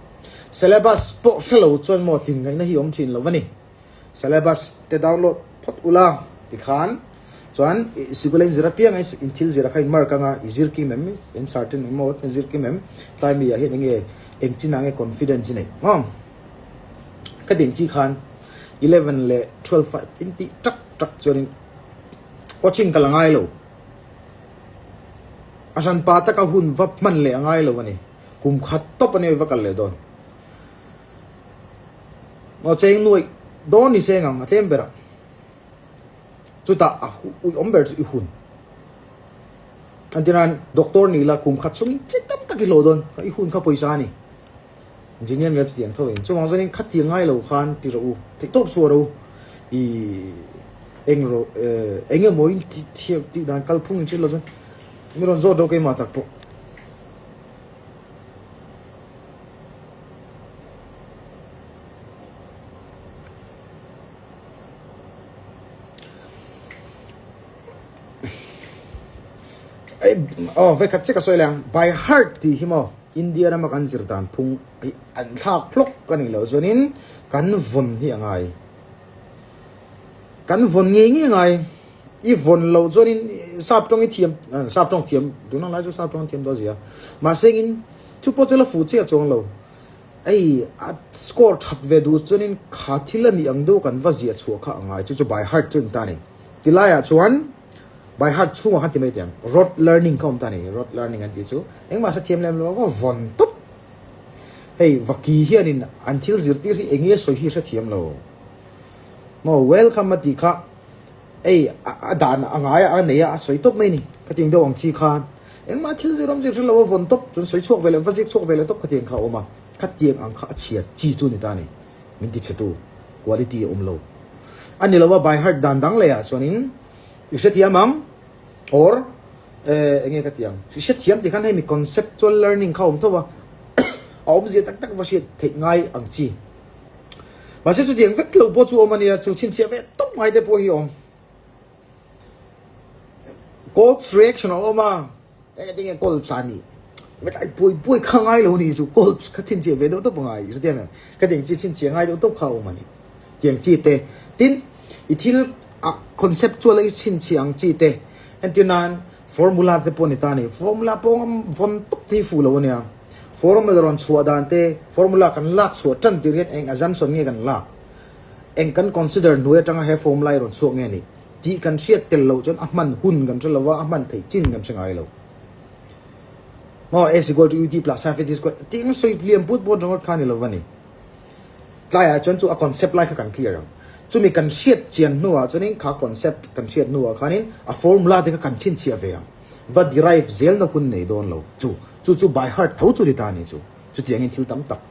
A: syllabus pawh hre lo chuan maw tling ngaihna hi awm thin lo a ni. Syllabus te download phawt ula tikhan chuan i sikul a in zir apiang a in thil zir a kha in mark anga i zir kim em in certain emaw in zir kim em tlai mi ah hian enge eng chin ah nge confidence i neih maw ka ding chi khan 11 leh 12 ah in tih tak tak chuan in coaching ka la ngai lo. A hranpa taka hun va hman leh a ngai lo a ni. Kum khat tawp a nia i va kal leh dawn. Maw cheng nuaih dawn ni seng ang a tlem berah. Chutah a ui awm ber chu i hun. Antinan doctor ni la kum khat chungin che tam tak i hlawh dawn. I hun kha pawisa a ni. Engineer ni la chutiang tho in. Chuvang chuanin khatiang ngai lo khan ti rawh u. Theihtawp chhuah rawh u. I eng rawh eng emaw in tih thiam tih dan kalphung in hrilh lo chuan mi rawn zawt rawh keimah tak pawh. Aw vekhat che ka sawi leh ang by heart tih hi maw India rama kan zir dan phung hi an thlak hlawk a nih loh chuanin kan vawn hi a ngai kan vawn ngei ngei a ngai i vawn loh chuanin sap tawng i thiam sap tawng thiam tuna lai chu sap tawng thiam dawn zia mahse engin chu pawh chu la fuh chiah chuang lo. Ei, a score that ve duh chuanin kha thil a nih ang deuh kan va ziah chhuah kha a ngai chu chu by heart chu a ni ta a ni. Tilaiah chuan by heart chhungah khan ti mai teh ang, rote learning kha a awm ta a ni, rote learning an tih chu engmah hrethiam lem lo va vawn tawp. Hei vaki hianin an thil zirtir hi eng nge sawi hi hrethiam lo. Maw welcome a tih kha ei a dan a ngai a a nei a a sawi tawp mai a ni. Khatiang deuh ang chi khan engmah thil zir awm zir hre lo a vawn tawp chuan sawi chhuak ve leh va zik chhuak ve leh tawp khatiang kha a awm a, khatiang ang kha a chhiat chi chu a ni ta a ni. Min ti chhe tu quality a awm lo a ni lo a by heart dan dang leh ah chuanin i hrethiam ang or eh eng nge ka ti ang i hrethiam tih khan hei mi conceptual learning kha a awm tho a a awmzia tak tak va hriat theih ngai ang chi. Mahse chutiang vek lo pawh chu awm a nia, chu chhinchhiah ve tawp ngai te pawh hi a awm. Cold reaction a awm a, eng enge cold sa ni? Metlai buai buai kha ngai lo ni chu cold kha chhinchhiah ve deuh tawp a ngai hre em? Ka tiang chi chhinchhiah ngai deuh tawp kha a awm a ni. Tiang chi te, tin i thil a conceptual a i chhinchhiah ang chi te, entir nan formula te pawh a ni ta a ni, formula pawh vawn tawp te hi fuh lo a nia. Formula rawn chhuah dan te, formula kan lak chhuah tan tir hian eng assumption nge kan lak? Eng kan consider hnuai atanga he formula hi rawn chhuak nge ni? Tih kan hriat tel loh chuan a hman hun kan hre lo va, a hman theih chin kan hre ngai lo. Maw S equal to UT plus half AT square tih ang sawi liam put pawt ringawt kha a ni lo va ni. Tlaiah chuan chu a concept lai kha kan clear ang. Chumi kan hriat chian hnuah chuanin kha concept kan hriat hnuah khanin a formula te kha kan chhinchhiah ve ang. Va derive zelna hun nei dawn lo chu chu chu by heart tho chu ni ta ni chu chutiangin thil tam tak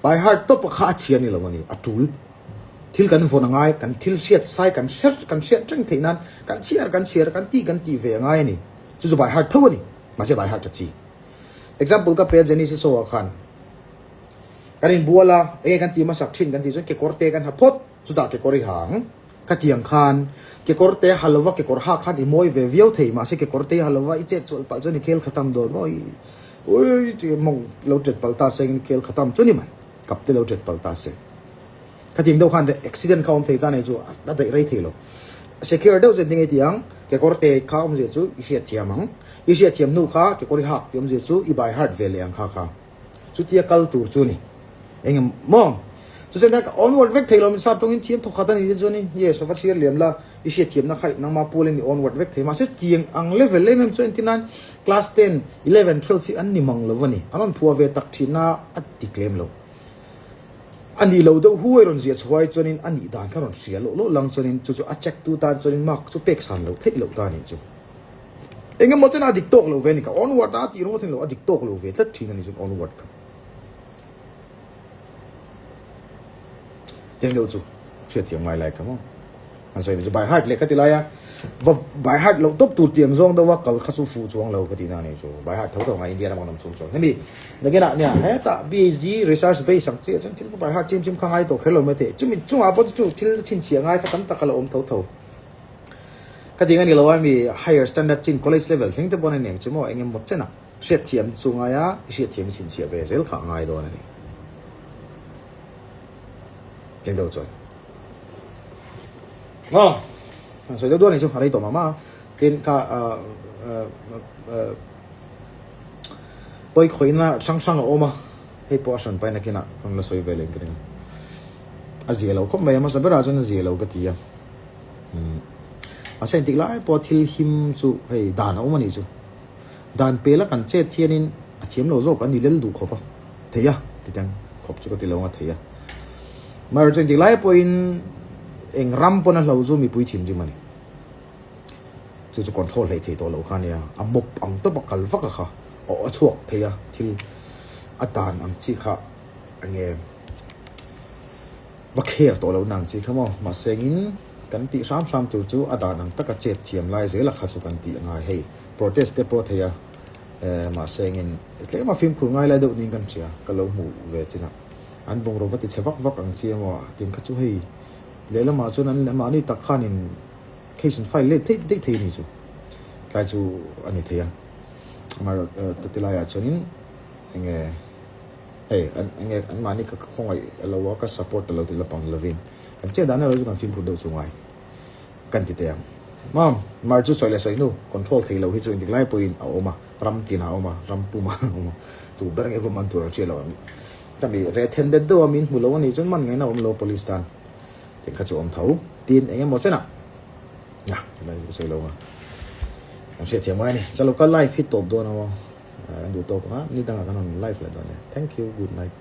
A: by heart tawp kha a chhia ni lo a ni a tul thil kan vawn a ngai kan thil hriat sai kan hre kan hriat reng theih nan kan chhiar kan chhiar kan tih kan tih ve a ngai a ni chu chu by heart tho a ni mahse by heart a chi example ka pe a Genesis ho ah khan kan inbual a enge kan tih hmasak thin kan tih chuan kekawr te kan ha phawt chutah kekawr i ha ang. Khatiang khan kekawr te ha lova kekawr hak khan i mawi ve viau thei mahse kekawr te ha lova i chet chhuah palh chuan i khel khatam dawn maw i ui ti mawng lo tet palh ta se engin khel khatam chu ni mai kap te lo tet palh ta se khatiang deuh khan accident kha awm thei ta nei chu a daih rei thei lo secure deuh chuan tinge tiang kekawr te kha awmzia chu i hriat thiam ang i hriat thiam hnu kha kekawr i hak tih awmzia chu i by heart ve leh ang kha kha. Chutia kal tur chu ni. Eng maw? Chu chuan ka onward vek thei lo min sap tawngin thiam thawkhat a ni te chuanin yes a va chhiar liam la i hriat thiamna kha nangma pualin i onward vek thei mahse tiang ang level em em chuan entirnan class ten, 11, 12 hi an ni mang lo a ni. An rawn phuah ve tak thin a a ti tlem lo. A nih lo deuh huai rawn ziah chhuai chuanin a nih dan kha rawn hria loh loh lang chuanin chu chu a check tu tan chuanin mark chu pek san loh theih loh ta a nih chu. Eng emaw chen a dik tawk lo ve a ni ka onward a tih ringawt hian lo a dik tawk lo ve tlat thin a ni chuan onward kha. Tiang deuh chu hriatthiam ngai lai ka maw. An sawi chu by heart leh ka ti lai a va by heart loh tawp tur tiang zawng deuh a kal kha chu fuh chuang lo ka tih na a ni chu by heart tho tho ngai India ram kan awm chhung chuan hemi nakinah nia hetah BAG research base ang chiah chuan thil va by heart chim chim kha ngai tawh kher lo mai thei chumi chungah pawh chu thil chhinchhiah ngai kha tam tak a la awm tho tho. Ka ding a ni lo a mi higher standard chin college level thleng te pawn a eng chu maw eng emaw chen a hriatthiam chu ngai a i hriatthiam i chhinchhiah ve zel kha a ngai dawn a ni. Cheng deuh chuan aw an sawi deuh duah a ni chu a rei tawh mah mah a tin kha pawi khawihna hrang hrang a awm a hei pawh a hran paina kinah rawn la sawi ve leh ang ka ring a a zia lo khawp mai a hmasa berah chuan a zia lo ka ti a. Mahse engtik lai pawh thil him chu hei dan a awm a nih chu. Dan pela kan chet hianin a thiam lo zawk a ni lel duh khawp a, thei a ti teng khawp chu ka ti lo ang a thei a. Amaherawhchu engtik lai pawhin eng ram pawn a hlo chu mipui thinrim a ni. Chu chu control hleih theih tawh loh kha a nia, a mawp ang tawp a kal vak a kha aw a chhuak thei a thil a dan ang chi kha enge va kher tawh loh na ang chi kha maw mahse engin kan tih hram hram tur chu a dan ang taka chet thiam lai zel a kha chu kan tih a ngai hei protest te pawh a thei a eh mahse engin tlem a fimkhur ngai lai deuh niin kan hria ka lo hmuh ve chinah an bungraw va ti chhe vak vak ang chi emaw tin kha chu hei lehlamah chuan an mahni tak khanin Case an file let theih daih thei a ni chu. Tlai chu a ni thei a. Amaherawhchu ti laiah chuanin enge hei an enge anmahni ka khawngaih lo a ka support ta lo tih lampang ni lovin kan chet dan erawh chu kan fimkhur deuh chu ngai kan ti teh ang. Maw mar chu sawi leh sawi hnu control thei lo hi chu engtik lai pawhin a awm a, ram tinah a awm a, ram pumah a awm a, tu ber nge va man tur an hriat loh ang. Ka mi red handed deuh a min hmu lo a nih chuan man ngaihna a awm lo police tan. Tih kha chu awm tho. Tin eng emaw chenah na helai chu ka sawi lo ang a. Kan hriat thiam ngai a ni. Chalo ka live hi tawp dawn ang aw. An duh tawk ang a, ni dangah kan rawn live leh dawn nia. Thank you, good night.